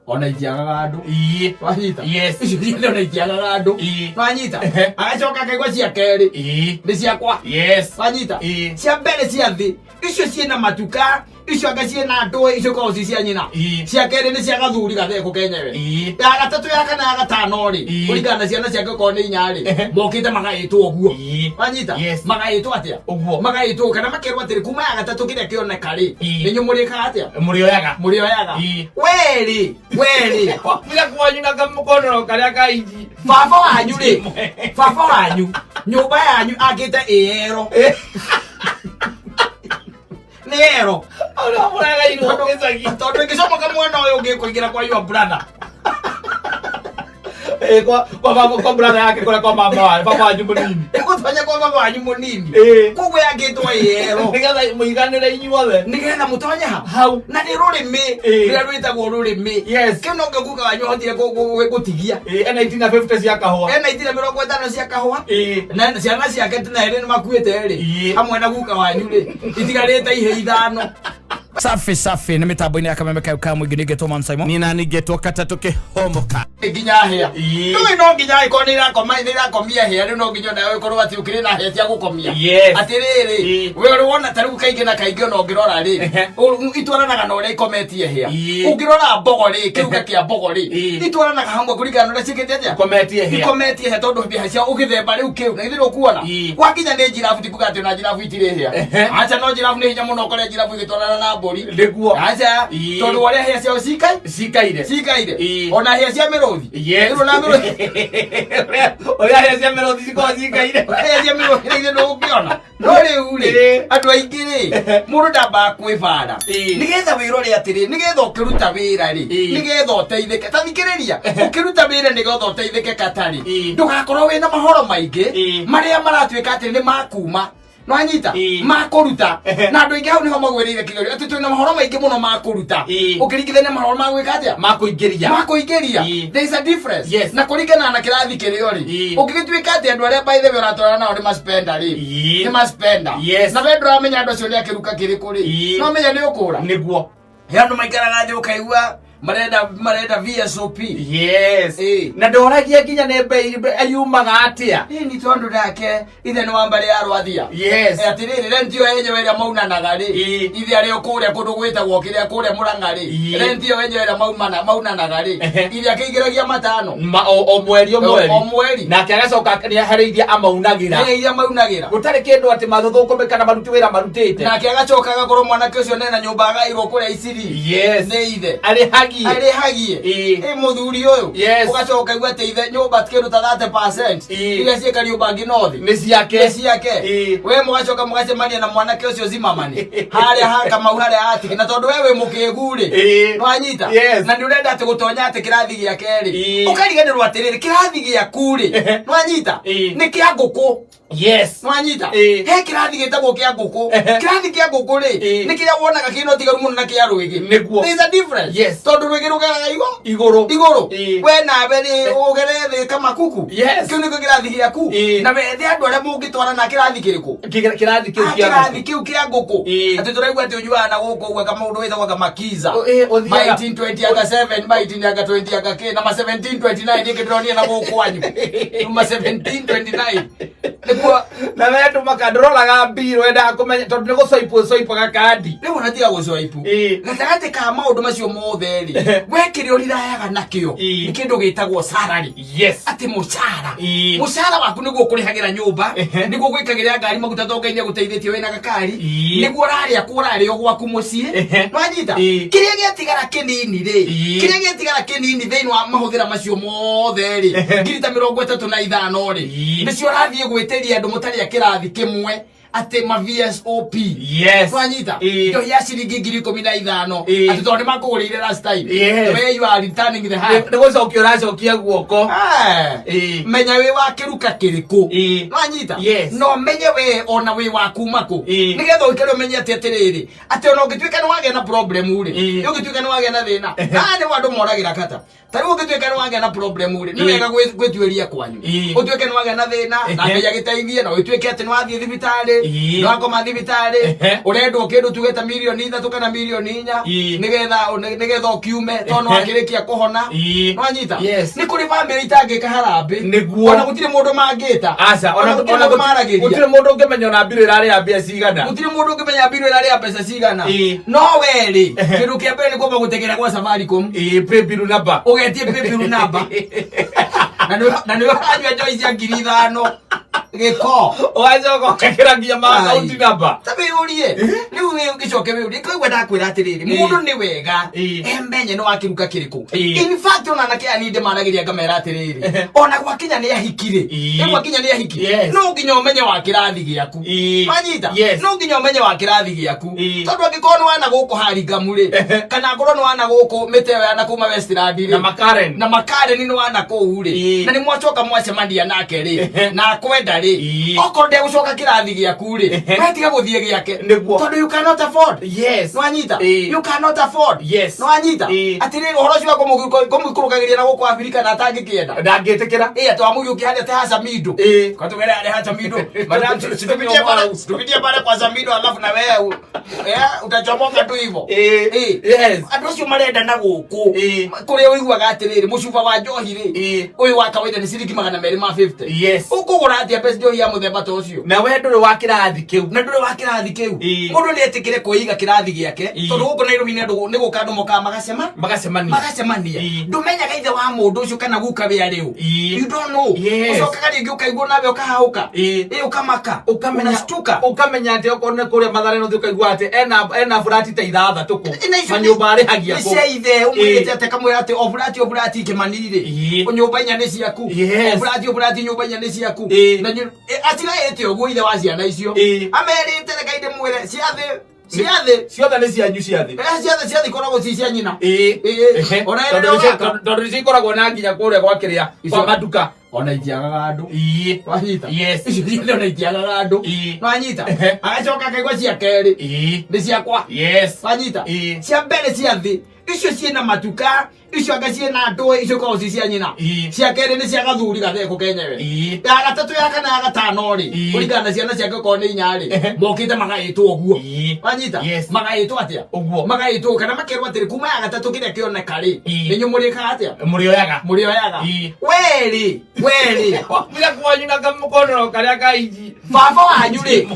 Ona itiagaga andũ. Wanyita? Yes. Icio ciothe ona itiagaga andũ. Wanyita? Agacoka akaigua cia kerĩ nĩ ciakwa. Wanyita? Cia mbere cia thĩ icio ciĩna matuka, icio anga ciĩna ndũĩ, icio ikoragwo ci cia nyina. Cia kerĩ nĩ cia gathuri gatheko kenyewe. Ya gatatũ, ya kana, ya gatano rĩ, kũringana na ciana ciake okorwo nĩ inya rĩ, mokĩte magaĩtwo ũguo. Wanyita? Yes. Magaĩtwo atĩa? Ũguo. Magaĩtwo kana makerwo atĩrĩ, kuma ya gatatũ kĩrĩa kĩoneka rĩ, nĩ inyuĩ mũrĩkaga atĩa? Mũrĩoyaga. Mũrĩoyaga. Werĩ werĩ Wambire kwanyu na kamũkondoro karĩa ka inji. Baba wanyu rĩ, baba wanyu nyũmba yanyu akĩte ĩero nĩ ero. Ũrĩa mũragairwo gĩcagi. Tondũ ĩngĩcomoka mwena ũyũ ũngĩ kũingĩra kwa your brother. Kwa baba, kwa brother yake kũrĩa kwa mama wa baba wanyu mũnini. Ĩgũtonya kwa baba wanyu mũnini. Koguo yakĩtwo ĩero nĩgetha mũiganĩre inyuothe. Nĩgetha mũtonye ha hau. Na nĩ rũrĩmĩ rũrĩa rwĩtagwo rũrĩmĩ. Kĩu no kĩo guka wanyu ahotire gũtigia. Ena itina 50 cia kahũa. Ena itina 50 cia kahũa. Na ciana ciake tina erĩ nĩ makuĩte rĩ, hamwe na guka wanyu rĩ, itigarĩte ihĩ ithano. Safi safi, nĩ mĩtambo-inĩ ya kameme kayo ka mũingĩ, ningĩtwo Man Simon. Nina ningĩtwo katatũ kĩhomoka. Nginya hĩa. Ndũĩ no nginya angĩkorwo nĩ irakoma, nĩ irakomia hĩa rĩu, no nginya onawe ũkorwo atĩ ũkĩrĩ na hĩa cia gũkomia. Atĩrĩrĩ, we ũrĩ wona ta rĩu kaingĩ na kaingĩ ona ũngĩrora rĩ, itwaranaga na ũrĩa ikometie hĩa. Ũngĩrora mbogo rĩ, kĩruga kĩa mbogo rĩ, itwaranaga hamwe kũringana na ũrĩa ciĩkĩte atĩa? Ikometie hĩa. Ikometie hĩa, tondũ hĩa cia ũgĩthemba rĩu kĩu na githĩ ndũkuona? Gwakinya nĩ njirabu, ti kuga atĩ ona njirabu itirĩ hĩa. Aca, no njirabu nĩ hinya mũno ũkore njirabu ĩgĩtwarana na mbũri. Aca, tondũ ũrĩa hĩa ciao cikai Cikaire. Cikaire. Ona hĩa cia mĩrũthi. Rĩu na mĩrũthi. Ũrĩa hĩa cia mĩrũthi cikoragwo cikaire. Hĩa cia mĩrũthi rĩ, ndũngĩona. No rĩu rĩ, andũ aingĩ rĩ, mũndũ ndambaga kwĩbara nĩgetha wĩrore atĩrĩ, nĩgetha ũkĩruta wĩra rĩ, nĩgetha ũteithĩke. Ta thikĩrĩria, ũkĩruta wĩra nĩgetha ũteithĩke katarĩ, ndũgakorwo wĩna mahoro maingĩ marĩa maratuĩka atĩ nĩ makuma nwanyita makũruta. Na andũ aingĩ hau nĩho magwĩrĩire kĩgerio, atĩ twĩna mahoro maingĩ mũno ma kũruta ũkĩringithania mahoro ma gwĩka atĩa? Makũingĩria. Ma kũingĩria. There is a difference. Na kũringana na kĩrathi kĩrĩa ũrĩ, ũngĩgĩtuĩka atĩ andũ arĩa by the way ũratwarana nao nĩ maspenda rĩ, nĩ maspenda, na we ndũramenya andũ acio nĩ akĩruka kĩrĩkũ rĩ, no menya nĩ ũkũra. He andũ maikaraga thĩ ũkaigua marenda VSOP. Na ndoragia nginya nĩ mbei yumaga atĩa. Ĩni tondũ nake ithe nĩ wa mbarĩ ya Rwathia. Atĩrĩrĩ, rent ĩyo yenyewe ĩrĩa maunanaga rĩ, ithe arĩ o kũrĩa kũndũ gwĩtagwo kĩrĩa kũrĩa Mũrang'a rĩ, rent ĩyo yenyewe ĩrĩa maunanaga rĩ, ithe akĩingĩragia matano. O mweri o mweri. O mweri. Nake agacoka nĩ harĩ iria amaunagĩra. Harĩ iria maunagĩra. Gũtarĩ kĩndũ atĩ mathũthũkũme kana maruti wĩra marutĩte. Nake agacoka agakorwo mwanake ũcio nena nyũmba agairwo kũrĩa Isiri nĩ ithe. Arĩhagie. Arĩhagie. Ĩ mũthuri ũyũ. Ũgacoka ũkaigua atĩ ithe nyũmba kĩndũ ta 30% iria ciĩ Kariũmbangi North nĩ ciake. Nĩ ciake. We mũgacoka mũgacemania na mwanake ũcio Zimamani harĩa ha Kamau harĩa atĩ, na tondũ we wĩ mũkĩgu rĩ, nĩwanyita? Yes. Na nĩ ũrenda atĩ gũtonya atĩ kĩrathi gĩake rĩ, ũkariganĩrwo atĩrĩrĩ, kĩrathi gĩaku rĩ, nĩwanyita, nĩ kĩa ngũkũ. Nĩwanyita? He kĩrathi gĩtagwo kĩa ngũkũ. Kĩrathi kĩa ngũkũ rĩ, nĩ kĩrĩa wonaga kĩna ũtiganu mũno na kĩa rwĩgĩ. There is a difference. Tondũ rwĩgĩ rũgeraga igũrũ. Igũrũ. We nawe rĩ, ũgere thĩ kamakuku. Kĩu nĩkĩo kĩrathi gĩaku. Na wethe andũ arĩa mũngĩtwarana kĩrathi kĩrĩkũ? Kĩrathi kĩu Ah, kĩa kĩrathi ngũkũ. kĩu kĩa ngũkũ. Atĩ tũraigua atĩ ũnyuaga na gũkũ ũguo kamaũndũ wĩtagwo kamakiza. Ũthiaga- Ma 1820 anga 7, ma 18 anga 20 anga kĩ, na ma 1729 ĩngĩ ndĩronire na gũkũ kwanyu, ma 1729 nĩkuo. Na we ndũmaka ndũroraga mbirũ, wendaga kũmenya tondũ nĩ gũcoipwo ũcoipaga kandi. Rĩu ona tiga gũcwaipu, gatagatĩ ka maũndũ macio mothe rĩ, we kĩrĩa ũrirayaga nakĩo nĩ kĩndũ gĩtagwo salary. Atĩ mũcara. Mũcara waku nĩguo ũkũrĩhagĩra nyũmba, nĩguo gwĩkagĩra ngari maguta tondũ Ngai nĩagũteithĩtie wĩna gakari, nĩguo ũrarĩa kũ ũrarĩa gwaku mũciĩ. Nwanyita? Kĩrĩa gĩatigara kĩnini rĩ, kĩrĩa gĩatigara kĩnini thĩinĩ wa mahũthĩra macio mothe rĩ, ngiri ta 35 rĩ, nĩcio ũrathiĩ gwĩtĩria andũ mũtarĩ a kĩrathi kĩmwe atĩ ma VSOP. Nwanyita? Njohi ya ciringi 15,000. Atĩ tondũ nĩ makũgũrĩire last time. The way you are returning the hand. Nĩ gũcokia ũracokia guoko. Menya wĩ wa kĩruka kĩrĩkũ. Nwanyita? Yes. No menye we ona wĩ wa kuma kũ, nĩgetha ũikare ũmenye atĩ atĩrĩrĩ, atĩ ona ũngĩtuĩka nĩ wagĩa na problem rĩ, ũngĩtuĩka nĩ wagĩa na thĩna, haha nĩ andũ moragĩra kata. Ta rĩu ũngĩtuĩka nĩ wagĩa na problem rĩ, nĩ wega gwĩtuĩria kwanyu. Ũtuĩke nĩ wagĩa na thĩna na Ngai agĩteithie na ũtuĩke atĩ nĩ wathiĩ thibitarĩ. Nĩ wakoma thibitarĩ, ũrendwo kĩndũ tuge ta mirioni 3 kana mirioni 4, nĩgetha ũkiume tondũ nĩ wakĩrĩkia kũhona. Nĩwanyita? Yes. Nĩ kũrĩ bamĩrĩ itangĩka harambĩ. Nĩguo. Ona gũtirĩ mũndũ mangĩta. Aca, ona gũtirĩ mũndũ maragĩria. Gũtirĩ mũndũ ũngĩmenya ona mbirũ ĩrarĩ ya mbia cigana. Gũtirĩ mũndũ ũngĩmenya mbirũ ĩrarĩ ya mbeca cigana. No we rĩ, kĩndũ kĩa mbere nĩ kwamba gũteng'era gwa Safaricom, Paybill number. Ũgetie paybill number, na nĩ ũranyua njohi cia 5,000, gĩko. Ũgacoka ũgekĩra nginya ma account number. Ta wĩyũrie rĩu, wĩ ũgĩcoke wĩyũrie, koigua ndakwĩra atĩrĩrĩ, mũndũ nĩ wega emenye nĩ wa kĩruka kĩrĩkũ. In fact, ona anake aya niĩ ndĩmaragĩria ngamera atĩrĩrĩ, ona gwakinya nĩ ahiki rĩ, rĩu gwakinya nĩ ahiki, no nginya ũmenye wa kĩrathi gĩaku. Wanyita? Yes. No nginya ũmenye wa kĩrathi gĩaku, Tondũ angĩkorwo nĩ wana gũkũ Haringamu rĩ, kana akorwo nĩ wana gũkũ mĩtĩ ĩyo ya na kuma Westland rĩ, Na Makaren. Na Makareni nĩ wana kũu rĩ, na nĩ mwacoka mwacemania nake rĩ, na akwenda rĩ, okorwo ndegũcoka kĩrathi gĩaku rĩ, we tiga gũthiĩ gĩake. Nĩguo. Tondũ you cannot afford. Nĩwanyita? You cannot afford. Nĩwanyita? Atĩrĩrĩ, ũhoro ũcio wa kũmũikũrũkagĩria na gũkũ Abirika na atangĩkĩenda, Ndangĩtĩkĩra. Ĩ atĩ wamũgiũkia harĩa te Hasamindo. Kwa tugere harĩa Hasamindo. Madam, situpitie pale, situpitie pale kwa Samido, alafu na wewe utachomoka tu hivyo. Andũ acio marenda na gũkũ kũrĩa ũiguaga atĩrĩrĩ, mũcuba wa njohi rĩ, ũyũ wa kawaida nĩ ciringi 250. Ũkũgũra atĩa mbeca njohi ya mũthemba ta ũcio? Na we ndũrĩ wa kĩrathi kĩu. Na ndũrĩ wa kĩrathi kĩu. Mũndũ nĩ etĩkĩre kwĩiga kĩrathi gĩake, tondũ gũkũ Nairobi nĩ andũ nĩ gũka andũ mokaga magacema Magacemania. Magacemania. Ndũmenyaga ithe wa mũndũ ũcio kana guka we arĩ ũ. You don't know. Ũcokaga rĩngĩ ũkaigua nawe ũkahahũka. Ĩ ũkamaka. Ũkamenya. Ũnastuka. Ũkamenya atĩ okorwo nĩ kũrĩa Mathare no ũkaigua atĩ ena burati ta ithathatũ kũ Na icio manyũmba arĩhagia nĩ kũ. cia ithe, ũmwĩrĩte atĩ kamwĩra atĩ o burati o burati kĩmani rĩ, nyũmba inya nĩ ciaku. O burati o burati nyũmba inya nĩ ciaku. Na atigaĩte ũguo ithe wa ciana icio, amerite reke ndĩmwĩre ciathĩ ciathĩ Ciothe nĩ cianyu ciathĩ. Ciathĩ ciathĩ ikoragwo ci cia nyina. Ona Tondũ ĩrĩa waka. Tondũ nĩcio ikoragwo na nginya kũrĩa gwa kĩrĩa kwa matuka. Ona itiagaga andũ. Wanyita? Yes. Icio ciothe ona itiagaga andũ. Wanyita? Agacoka akaigua cia kerĩ nĩ ciakwa. Wanyita? Cia mbere cia thĩ icio ciĩna matuka, icio anga ciĩna andũ, icio ikoragwo ci cia nyina. Cia kerĩ nĩ cia gathuri gatheko kenyewe. Ya gatatũ, ya kana, ya gatano rĩ, kũringana na ciana ciake, okorwo nĩ inya rĩ, mokĩte magaĩtwo ũguo. Wanyita? Yes. Magaĩtwo atĩa? Ũguo. Magaĩtwo kana makerwo atĩrĩ, kuma ya gatatũ kĩrĩa kĩoneka rĩ, nĩ inyuĩ mũrĩkaga atĩa? Mũrĩoyaga. Mũrĩoyaga. Werĩ werĩ Wamira kwanyu na kamũkonoro karĩa ka inji. Baba wanyu rĩ,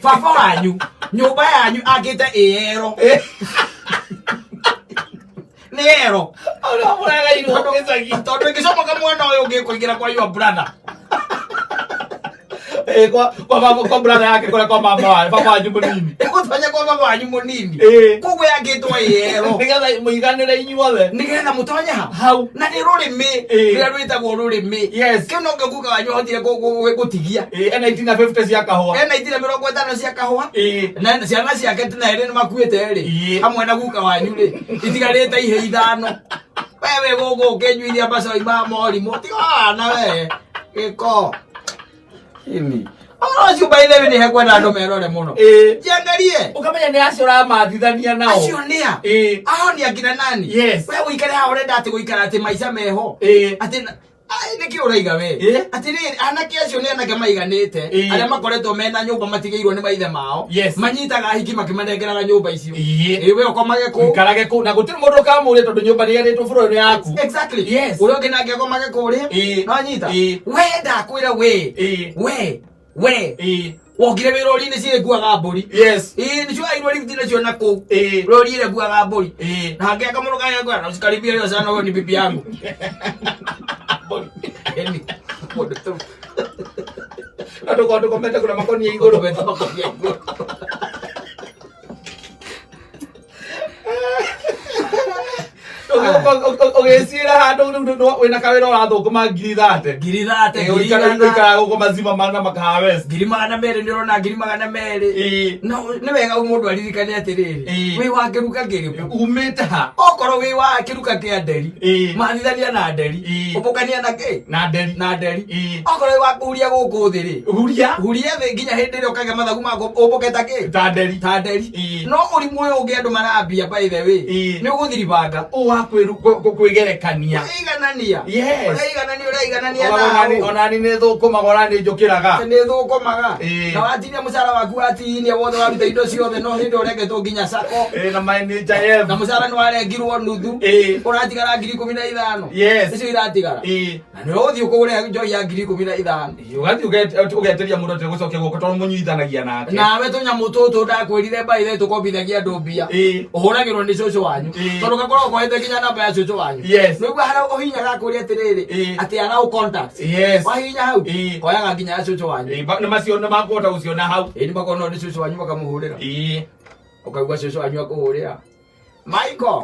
baba wanyu nyũmba yanyu akĩte ĩero nĩ ero. Ũrĩa mũragairwo gĩcagi. Tondũ ĩngĩcomoka mwena ũyũ ũngĩ kũingĩra kwa your brother. Kwa baba, kwa brother yake, kũrĩa kwa mama wa baba wanyu mũnini. Ĩgũtonya kwa baba wanyu mũnini. Koguo yakĩtwo ĩero Nĩgetha mũiganĩre inyuothe. Nĩgetha mũtonye ha Hau. Na nĩ rũrĩmĩ rũrĩa rwĩtagwo rũrĩmĩ. Kĩu no kĩo guka wanyu ahotire gũtigia. Ena itina 50 cia kahũa. Ena itina 50 cia kahũa. Na ciana ciake tina erĩ nĩ makuĩte rĩ, hamwe na guka wanyu rĩ, itigarĩte ihe ithano. We wĩ gũkũ ũkĩnyuithia macoi ma morimũ, tiga wana we gĩko ini ũhoro ũcio. By the way, nĩ hekwenda andũ merore mũno. Jiangarie. Ũkamenya nĩ acio ũramathithania nao. Acio nĩa? Ao nĩ akina nani? Yes. We ũikare haha ũrenda atĩ gũikara atĩ maica meho, atĩ ai, nĩkĩ ũraiga we? Atĩrĩrĩ, anake acio nĩ anake maiganĩte, arĩa makoretwo mena nyũmba matigĩirwo nĩ maithe mao. Manyitaga ahiki makĩmanengeraga nyũmba icio. Ĩ we ũkomage kũu. Ikarage kũu na gũtirĩ mũndũ ũkamũria tondũ nyũmba nĩ yarĩtwo bũrũri nĩ yaku. Exactly. Ũrĩa ũngĩ nake akomage kũrĩa. Nĩwanyita? We ndakwĩra we, we wokire wĩ rori-inĩ cirĩkuaga mbũri. Ĩ nĩcio airwo lift nacio na kũu, rori ĩrĩa ĩkuaga mbũri. Na hangĩ akamũrũ kaya kwa na usikaribia hiyo sana, huyo ni bibi yangu. Yaani, mũndũ tu Na tũkorwo tũkomete kũrĩa makonia igũrũ. Ũkomete makonia igũrũ. Ũgĩciĩra handũ rĩu wĩna kawĩra ũrathũkũma 30,000. 30,000, 100,000. Ũikaraga gũkũ mazima mana makaha west. 200,000 nĩ ũrona 200,000. No nĩ wega mũndũ aririkane atĩrĩrĩ, wĩ wa kĩruka kĩrĩkũ? Umĩte ha? Okorwo wĩ wa kĩruka kĩa nderi, mathithania na nderi. Ũmbũkania na kĩ? Na nderi. Na nderi. Okorwo wĩ wa kũhuria gũkũ thĩ rĩ, Huria. Huria thĩ nginya hĩndĩ ĩrĩa ũkagĩa mathagu mako ũmbũke ta kĩ? Ta nderi. Ta nderi. No ũrimũ ũyũ ũngĩ andũ marambia, by the way, nĩ ũgũthiribanga. Ũ wa Kwĩgerekania. Ũraiganania. Yes. Ũraiganania, ũraiganania Ona na onani nĩ thũkũmaga, ona nĩ njũkĩraga. Nĩ thũkũmaga. Ĩĩ. Na watinia mũcara waku, watinia wothe, waruta indo ciothe, no hĩndĩ ũrengetwo nginya sako. Ĩĩ, na ma NHIF. Na mũcara nĩ warengirwo nuthu. Ũratigara 15,000. Icio iratigara. Na nĩ ũgũthiĩ ũkũgũre njohi ya 15,000. Ũgathiĩ ũgetĩria mũndũ atĩ gũcokia guoko tondũ mũnyuithanagia nake. Nawe tũnyamũ tũtũ ndakwĩrire mbaithe tũkombithagia andũ mbia. Ũhũragĩrwo nĩ cũcũ wanyu. Tondũ gakoragwo kohete nginya namba ya cũcũ wanyu. Nĩguo harĩa ũhinyaga akũria atĩrĩrĩ, atĩ allow contact. Wahihinya hau, koyaga nginya ya cũcũ wanyu. Nĩ macio nĩ makũhota gũciona hau. Ĩĩ, nĩ makona nĩ cũcũ wanyu makamũhũrĩra. Ũkaigua cũcũ wanyu akũhũrĩra, "Michael,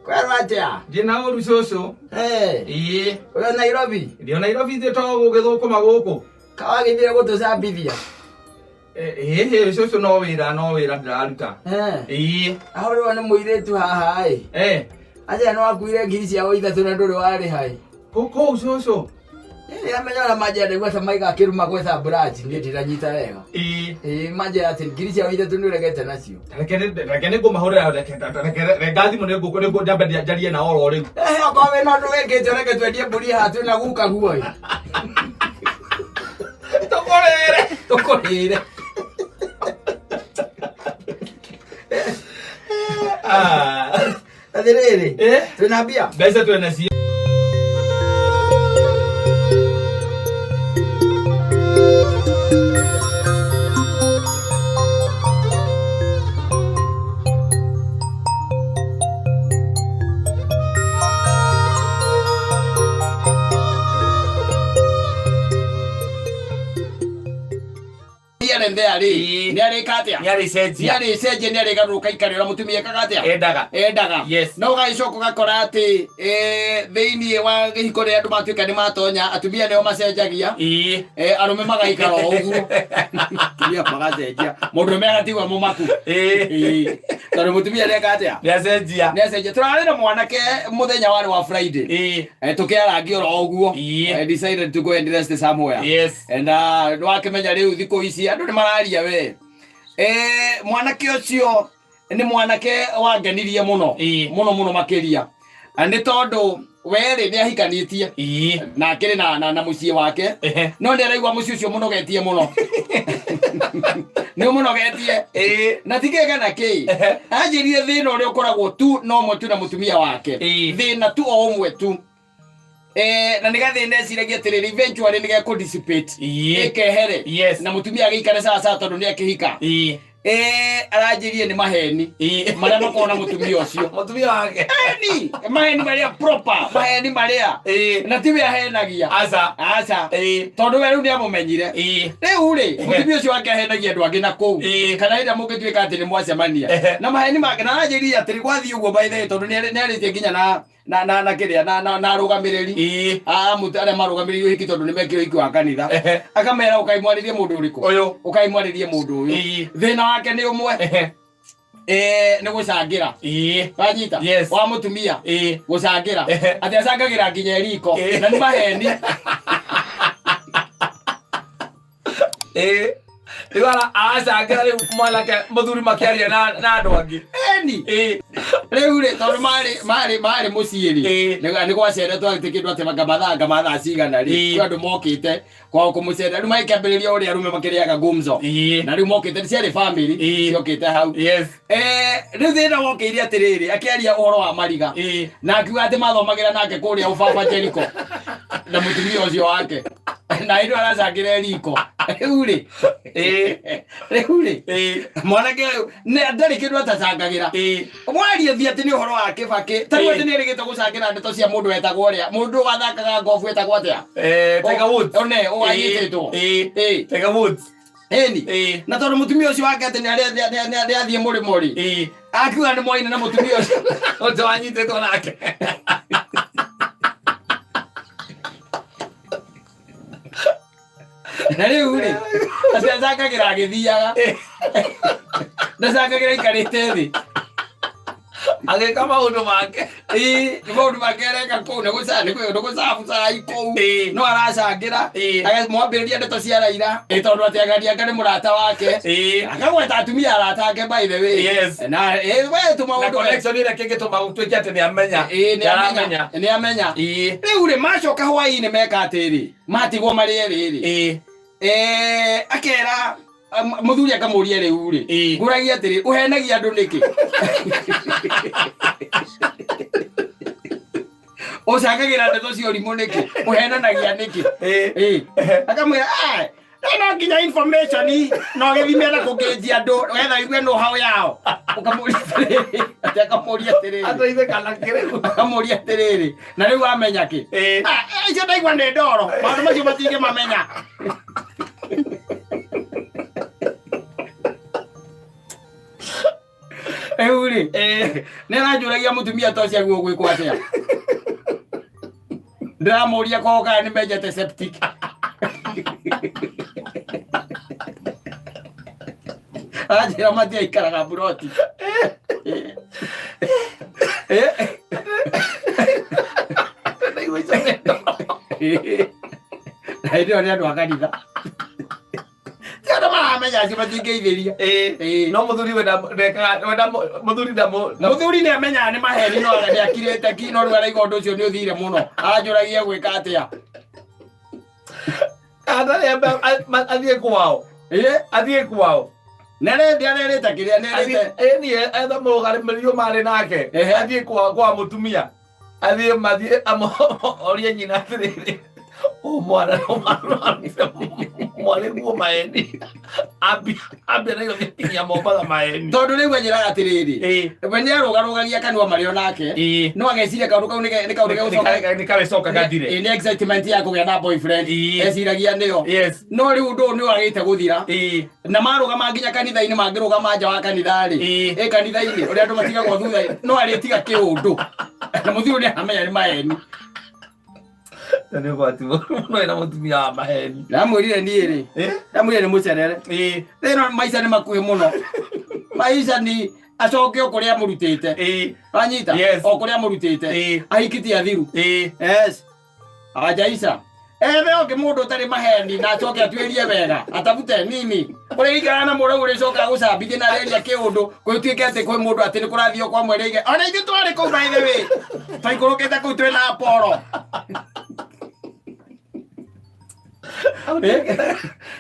kwerwo atĩa?" Ndĩ na ũru, cũcũ. Ĩĩ. Ũrĩ Nairobi? Ndĩ o Nairobi, ithuĩ to gũgĩthũkũma gũkũ. Kawagĩthire gũtũcambithia. Ĩĩ, cũcũ, no wĩra ndĩraruta. Ahũrĩrwo nĩ mũirĩtu haha ĩ. Atĩa nĩ wakuire ngiri ciao ithatũ na ndũrĩ warĩha ĩ. Kũu, cũcũ? Ĩ, amenya ũrĩa manjĩra, ndaigua ta maiga akĩruma gwetha branch, niĩ ndiranyita wega. Ĩ, manjĩra atĩ ngiri ciao ithatũ nĩ ũregete nacio. Reke nĩ ngũmahũrĩra, reke renga thimũ, nĩ ngũ njambe njarie nao oro rĩu. Ehe, okorwo wĩna ũndũ wĩkĩte, ũreke twendie mbũri haha twĩna guka guo ĩ. Tũkũrĩre. Tũkũrĩre. Ah. Atĩrĩrĩ, twĩna mbia. Mbeca twĩ nacio. Here and there rĩ, nĩ arĩka atĩa? Nĩ arĩcenjia. Nĩ arĩcenjia, nĩ arĩgarũrũka ikare ũrĩa mũtumia ekaga atĩa? Endaga. Endaga. Yes. Na ũgagĩcoka ũgakora atĩ thĩinĩ wa gĩhiko rĩrĩa andũ matuĩka nĩ matonya, atumia nĩo macenjagia. Arũme magaikara o ũguo, atumia magacenjia, mũndũrũme agatigwo mũmaku. Tondũ mũtumia nĩeka atĩa? Nĩ acenjia. Nĩ acenjia. Tũrarĩ na mwanake mũthenya warĩ wa Friday. Tũkĩarangia oro ũguo. I decided to go and rest somewhere. And nĩwakĩmenya rĩu thikũ ici andũ nĩ mararia we. Mwanake ũcio nĩ mwanake wangenirie mũno. Mũno mũno makĩria. Na nĩ tondũ werĩ nĩ ahikanĩtie na akĩrĩ na mũciĩ wake. No nĩ araigua mũciĩ ũcio mũnogetie mũno, nĩ ũmũnogetie. Na ti kĩ kana kĩ, anjĩrire thĩna ũrĩa ũkoragwo tu no ũmwe tu na mũtumia wake. Thĩna tu o ũmwe tu. Na nĩ gathĩna eciragia atĩrĩrĩ, eventually nĩ gekũ dissipate, ĩkehere na mũtumia agĩikare sawa sawa tondũ nĩ akĩhika. Aranjĩrire nĩ maheni marĩa makoragwo na mũtumia ũcio. Mũtumia wake. Eni maheni marĩa proper, maheni marĩa na tiwe ahenagia. Aca. Aca. Tondũ we rĩu nĩ amũmenyire. Rĩu rĩ, mũtumia ũcio wake ahenagia andũ angĩ na kũu kana hĩndĩ ĩrĩa mũngĩtuĩka atĩ nĩ mwacemania na maheni make. Na aranjĩrire atĩrĩ, gwathiĩ ũguo, by the way, tondũ nĩ arĩtie nginya na kĩrĩa na arũgamĩrĩri a arĩa marũgamĩrĩire ũhiki, tondũ nĩ mekire ũhiki wa kanitha. Akamera, "Ũkaimwarĩrie mũndũ ũrĩkũ?" Ũyũ. "Ũkaimwarĩrie mũndũ ũyũ." Thĩna wake nĩ ũmwe. Nĩ gũcangĩra. Wanyita? Yes. Wa mũtumia gũcangĩra. Atĩ acangagĩra nginya riko. Na nĩ maheni. Rĩu aracangĩra rĩu mwanake mũthuri makĩaria na andũ angĩ. Eni. Rĩu rĩ, tondũ marĩ mũciĩ rĩ, nĩ gwaceretwo atĩ kĩndũ atĩ ngamathaa cigana rĩ, kwĩ andũ mokĩte kwao kũmũcerera, rĩu magĩkĩambĩrĩria ũrĩa arũme makĩrĩaga gumzo. Na rĩu mokĩte ciarĩ family ciokĩte hau. Rĩu thĩna wokĩire atĩrĩrĩ, akĩaria ũhoro wa mariga na akiuga atĩ mathomagĩra nake kũrĩa ũbaba Jericho na mũtumia ũcio wake, na hĩndĩ ĩyo aracangĩra riko. Rĩu rĩ, mwanake ũyũ ndarĩ kĩndũ atacangagĩra. Mwaria thi atĩ nĩ ũhoro wa Kĩbakĩ ta rĩu, atĩ nĩ erĩgĩte gũcangĩra ndeto cia mũndũ wetagwo ũrĩa mũndũ wathakaga ngobu etagwo atĩa? Tiger Woods. One wanyitĩtwo. Tiger Woods. Ĩni. Na tondũ mũtumia ũcio wake atĩ nĩ athiĩ mũrĩmo rĩ, akiuga nĩ mwaina na mũtumia ũcio. Ũcio wanyitĩtwo nake. Na rĩu rĩ, atĩ acangagĩra agĩthiaga, ndacangagĩra aikarĩte thĩ. Agĩka maũndũ make. Ĩĩ, nĩ maũndũ mangĩ areka kũu nĩ gũcabu cai kũu no aracangĩra. Mwambĩrĩria ndeto cia Raila. Ĩ, tondũ atĩ Agarianga nĩ mũrata wake. Akagweta atumia arata ake, by the way. Na we tu Na maũndũ connection ĩrĩa kĩngĩtũma gũtuĩke atĩ nĩ amenya. Ĩĩ, nĩ amenya. Nĩ amenya. Rĩu rĩ, macoka hwaĩ-inĩ meka atĩrĩ, matigwo marĩ erĩ rĩ, akera muthuri akamuria riu ri nguragia atiri uhenagia andu niki ucangagira ndeto cia ũrimũ nĩkĩ ũhenanagia nĩkĩ? Akamwĩra, "Ah, no nginya information no gĩthime na kũngĩnjia andũ wetha igue know how yao." Ũkamũria atĩrĩrĩ, atĩ akamũria atĩrĩrĩ, Ateithĩka na kĩrĩu. Akamũria atĩrĩrĩ, na rĩu wamenya kĩ? Ah, icio ndaigua nĩ ndoro, maũndũ macio matingĩmamenya. Rĩu rĩ, nĩ aranjũragia mũtumia ta ũcio aguo gwĩkwo atĩa. Ndĩramũria kwao kana nĩ menjete septic. Anjĩra matiaikaraga mburoti. Ndaigua icio nĩ ndoro. Na hĩndĩ ĩyo nĩ andũ a kanitha. Ti andũ maramenya acio matingĩithĩria. No mũthuri we ndekaga wenda mũthuri Mũthuri nĩ amenyaga nĩ maheni, no nĩ akirĩte ki, no rĩu araigua ũndũ ũcio nĩ ũthire mũno, aranjũragia gwĩka atĩa. Atarĩ athiĩ kwao. Athiĩ kwao. Nĩ arerĩte kĩrĩa nĩ arĩte. Ĩni etha mũrũgamĩrĩri ũyũ marĩ nake. Athiĩ kwao kwa mũtumia. Athiĩ mathiĩ orie nyina atĩrĩrĩ, ũyũ mwana mwarĩ guo maeni ambia Nairobi nginya Mombatha maeni. Tondũ rĩu anjĩraga atĩrĩrĩ, we nĩ arũgarũgagia kanua marĩ o nake, no ageciria kaũndũ kau nĩ kaũndũ gegũcoka. Nĩ karĩcoka gathire. Nĩ excitement ya kũgĩa na boyfriend eciragia nĩyo. No rĩu ũndũ ũyũ nĩ wagĩte gũthira. Na marũgama nginya kanitha-inĩ, mangĩrũgama nja wa kanitha-rĩ, ĩ kanitha-inĩ ũrĩa andũ matigagwo thutha, no arĩtiga kĩũndũ na mũthuri nĩ aramenya nĩ maheni. Na nĩ ũgwati mũno ĩna mũtumia wa maheni. Ndamwĩrire niĩ rĩ, ndamwĩrire nĩ mũcerere. Rĩno maica nĩ makuhĩ mũno, maica ni acoke o kũrĩa amũrutĩte. Wanyita? Yes. O kũrĩa amũrutĩte. Ahiki ti athiru. Yes, ajaisa ethe onge mundu utari maheni na acoke atuirie wega atafute nini uria ikara na mũrau ũrĩcoka gũcambithia na areria kĩũndũ gwĩtuĩke atĩ kwĩ mũndũ atĩ nĩ kũrathio kwa mwere ige ona ithuĩ twarĩ kũu, by the way, twaikũrũkĩte kũu twĩna Apollo.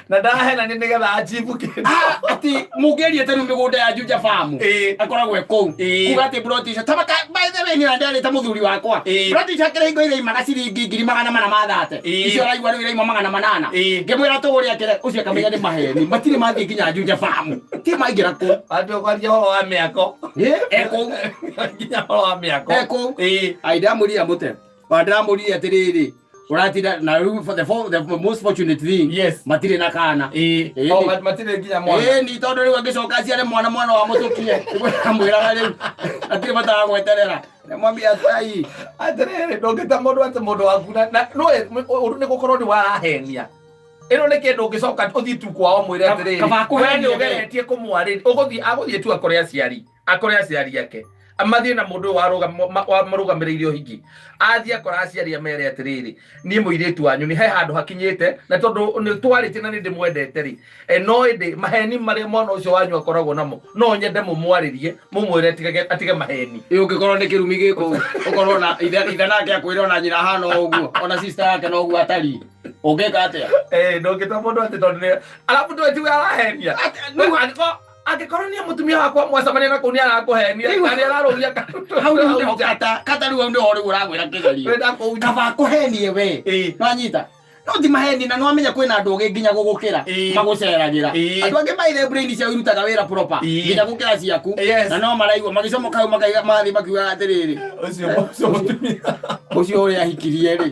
Na ndahenania nĩgetha achieve kĩndũ. Ah, atĩ mũngĩaria ta rĩu mĩgũnda ya Juja Farm akoragwo e kũu. Kuga atĩ plot icio tabaka, by the way, niĩ ndarĩte mũthuri wakwa plot icio akĩrĩ hingo iraimaga ciringi 430,000. Icio araigua rĩu iraima 800. Ngĩmwĩra tũgũre akĩre ũcio akamenya nĩ maheni, matirĩ mathiĩ nginya Juja Farm, ti maingĩra kũu. Andũ kwaria ũhoro wa mĩako. E kũu. Nginya ũhoro wa mĩako. E kũu. Ai, ndamũrire mũte wa ndĩramũrire atĩrĩrĩ, ũratinda na rĩu for the most fortunate thing, matirĩ na kana. Oh, matirĩ nginya mwana. Ĩĩ, ni tondũ rĩu angĩcoka aciare mwana, mwana wa mũtũkie, nĩguo ndĩramwĩraga rĩu atirĩ bata wa gweterera, ndamwambia atai. Atĩrĩrĩ, ndũngĩta mũndũ atĩ mũndũ waku na no ũndũ nĩ gũkorwo nĩ warahenia ĩno nĩ kĩndũ ũngĩcoka ũthiĩ tu kwao mwĩre atĩrĩrĩ, Kaba we kũhenia nĩ we. ũgeretie kũmwarĩria, ũgũthiĩ agũthiĩ tu akore aciari, akore aciari ake, mathiĩ na mũndũ ũyũ warũgamĩrĩire ũhiki, athiĩ akora aciari amere atĩrĩrĩ, niĩ mũirĩtu wanyu nĩ he handũ hakinyĩte na tondũ nĩ twarĩtie na nĩ ndĩmwendete rĩ, no ĩndĩ maheni marĩa mwana ũcio wanyu akoragwo namo, no nyende mũmwarĩrie mũmwĩre atige maheni. Ĩ, ũngĩkorwo nĩ kĩrumi gĩkũu, ũkorwo na ithe nake akwĩre ona nyina ahana o ũguo, ona sister yake no ũguo atariĩ, ũngĩka atĩa? Ndũngĩta mũndũ atĩ tondũ nĩ arabu ndũĩ tiwe arahenia. Angĩkorwo nĩ mũtumia wakwa mwacemania na kũu nĩ arakũhenia na nĩ ararũgia. Hau rĩu nĩho kata kata, rĩu hau nĩho rĩu ũragwĩra kĩgerio. Wenda kũu. Kaba kũhenie we. Nwanyita no ti maheni na nwamenya kwĩna andũ ogĩ nginya gũgũkĩra magũceragĩra. Andũ angĩ maithe brain ciao irutaga wĩra proper nginya gũkĩra ciaku. Na no maraigua magĩcomoka hau makaiga mathiĩ makiugaga atĩrĩrĩ, Ũcio mũtumia ũcio ũrĩa ahikirie rĩ.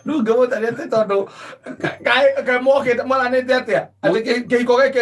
Rĩu ngĩmũtaria atĩ tondũ kaĩ mokĩte mwaranĩte atĩa atĩ kĩhiko gĩkĩ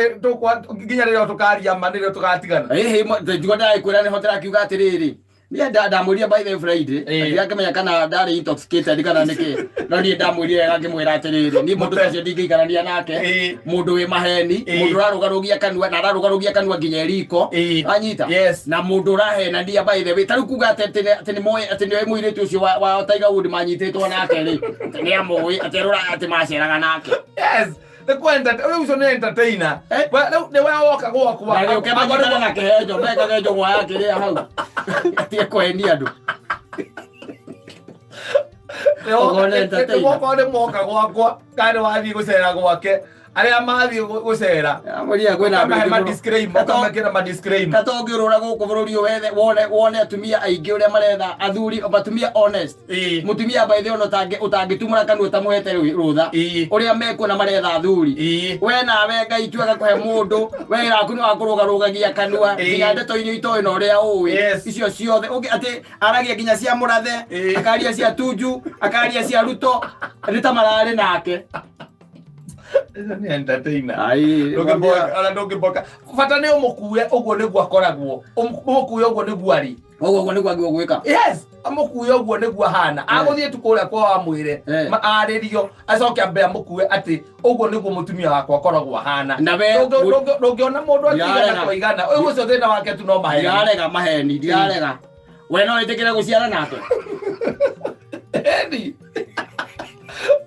nginya rĩrĩa tũkaria ma nĩrĩo tũgatigana. Ĩhĩ, ndigua ndĩrakwĩra nĩho ndĩrakiuga atĩrĩrĩ. Niĩ ndamwĩrire by the Friday. Ndirakĩmenya kana ndarĩ intoxicated kana nĩkĩ. No niĩ ndamwĩrire wega ngĩmwĩra atĩrĩrĩ, niĩ mũndũ ta ũcio ndingĩikarania nake. Mũndũ wĩ maheni, mũndũ ũrarũgarũgia kanua na ararũgarũgia kanua nginya riko. Anyita? Yes. Na mũndũ ũrahenania by the way. Ta rĩu kuga atĩ atĩ nĩ moĩ atĩ nĩoĩ mũirĩtu ũcio wa Tiger Wood manyitĩtwo nake rĩ. Atĩ nĩ amũĩ, atĩ arora atĩ maceraga nake. Yes. Nĩ kwenda rĩu ũcio nĩ entertainer. Eh? We rĩu nĩ we woka gwakwa. Na rĩu kemanyitana na kĩhenjo, mekage njũgũa ya kĩrĩa hau. Atige kũhenia andũ. Okorwo nĩ entertainer. Okorwo nĩ mwoka gwakwa kana nĩ wathiĩ gũcera gwake arĩa mathiĩ gũcera Amũria kwĩna andũ ũkamahe aingĩ ma mũno. disclaimer, ũkamekĩra ma disclaimer. Kata ũngĩũrũra gũkũ bũrũri ũyũ wethe wone atumia aingĩ ũrĩa maretha athuri atumia honest. Mũtumia by the way ona ũtangĩtumũra kanua ũtamũhete rũtha. Ũrĩa mekuo na maretha athuri. We nawe Ngai tu agakũhe mũndũ we wĩra waku nĩ wa kũrũgarũgagia kanua nginya ndeto iria itoĩ na ũrĩa ũĩ. Icio ciothe ũngĩ atĩ aragia nginya cia mũrathe, akaria cia Tuju, akaria cia Ruto, nĩ ta mararĩ nake. Ũcio nĩ entertainer. Ai, Ndũngĩmboeka, ona ndũngĩmboeka. Bata nĩ ũmũkue ũguo nĩguo akoragwo. Ũmũkue ũguo nĩguo arĩ. Ũguo ũguo nĩguo agĩrĩirwo gwĩka. Yes, amũkue ũguo nĩguo ahana. Agũthiĩ tu kũrĩa kwao amwĩre, arĩrio, acoke ambe amũkue atĩ ũguo nĩguo mũtumia wakwa akoragwo ahana. Na we- Ndũngĩona mũndũ akĩigana Ndirarega. kwa igana. Ũyũ ũcio thĩna wake tu no maheni. Ndirarega maheni, ndirarega. We no wĩtĩkĩre gũciara nake? Eni.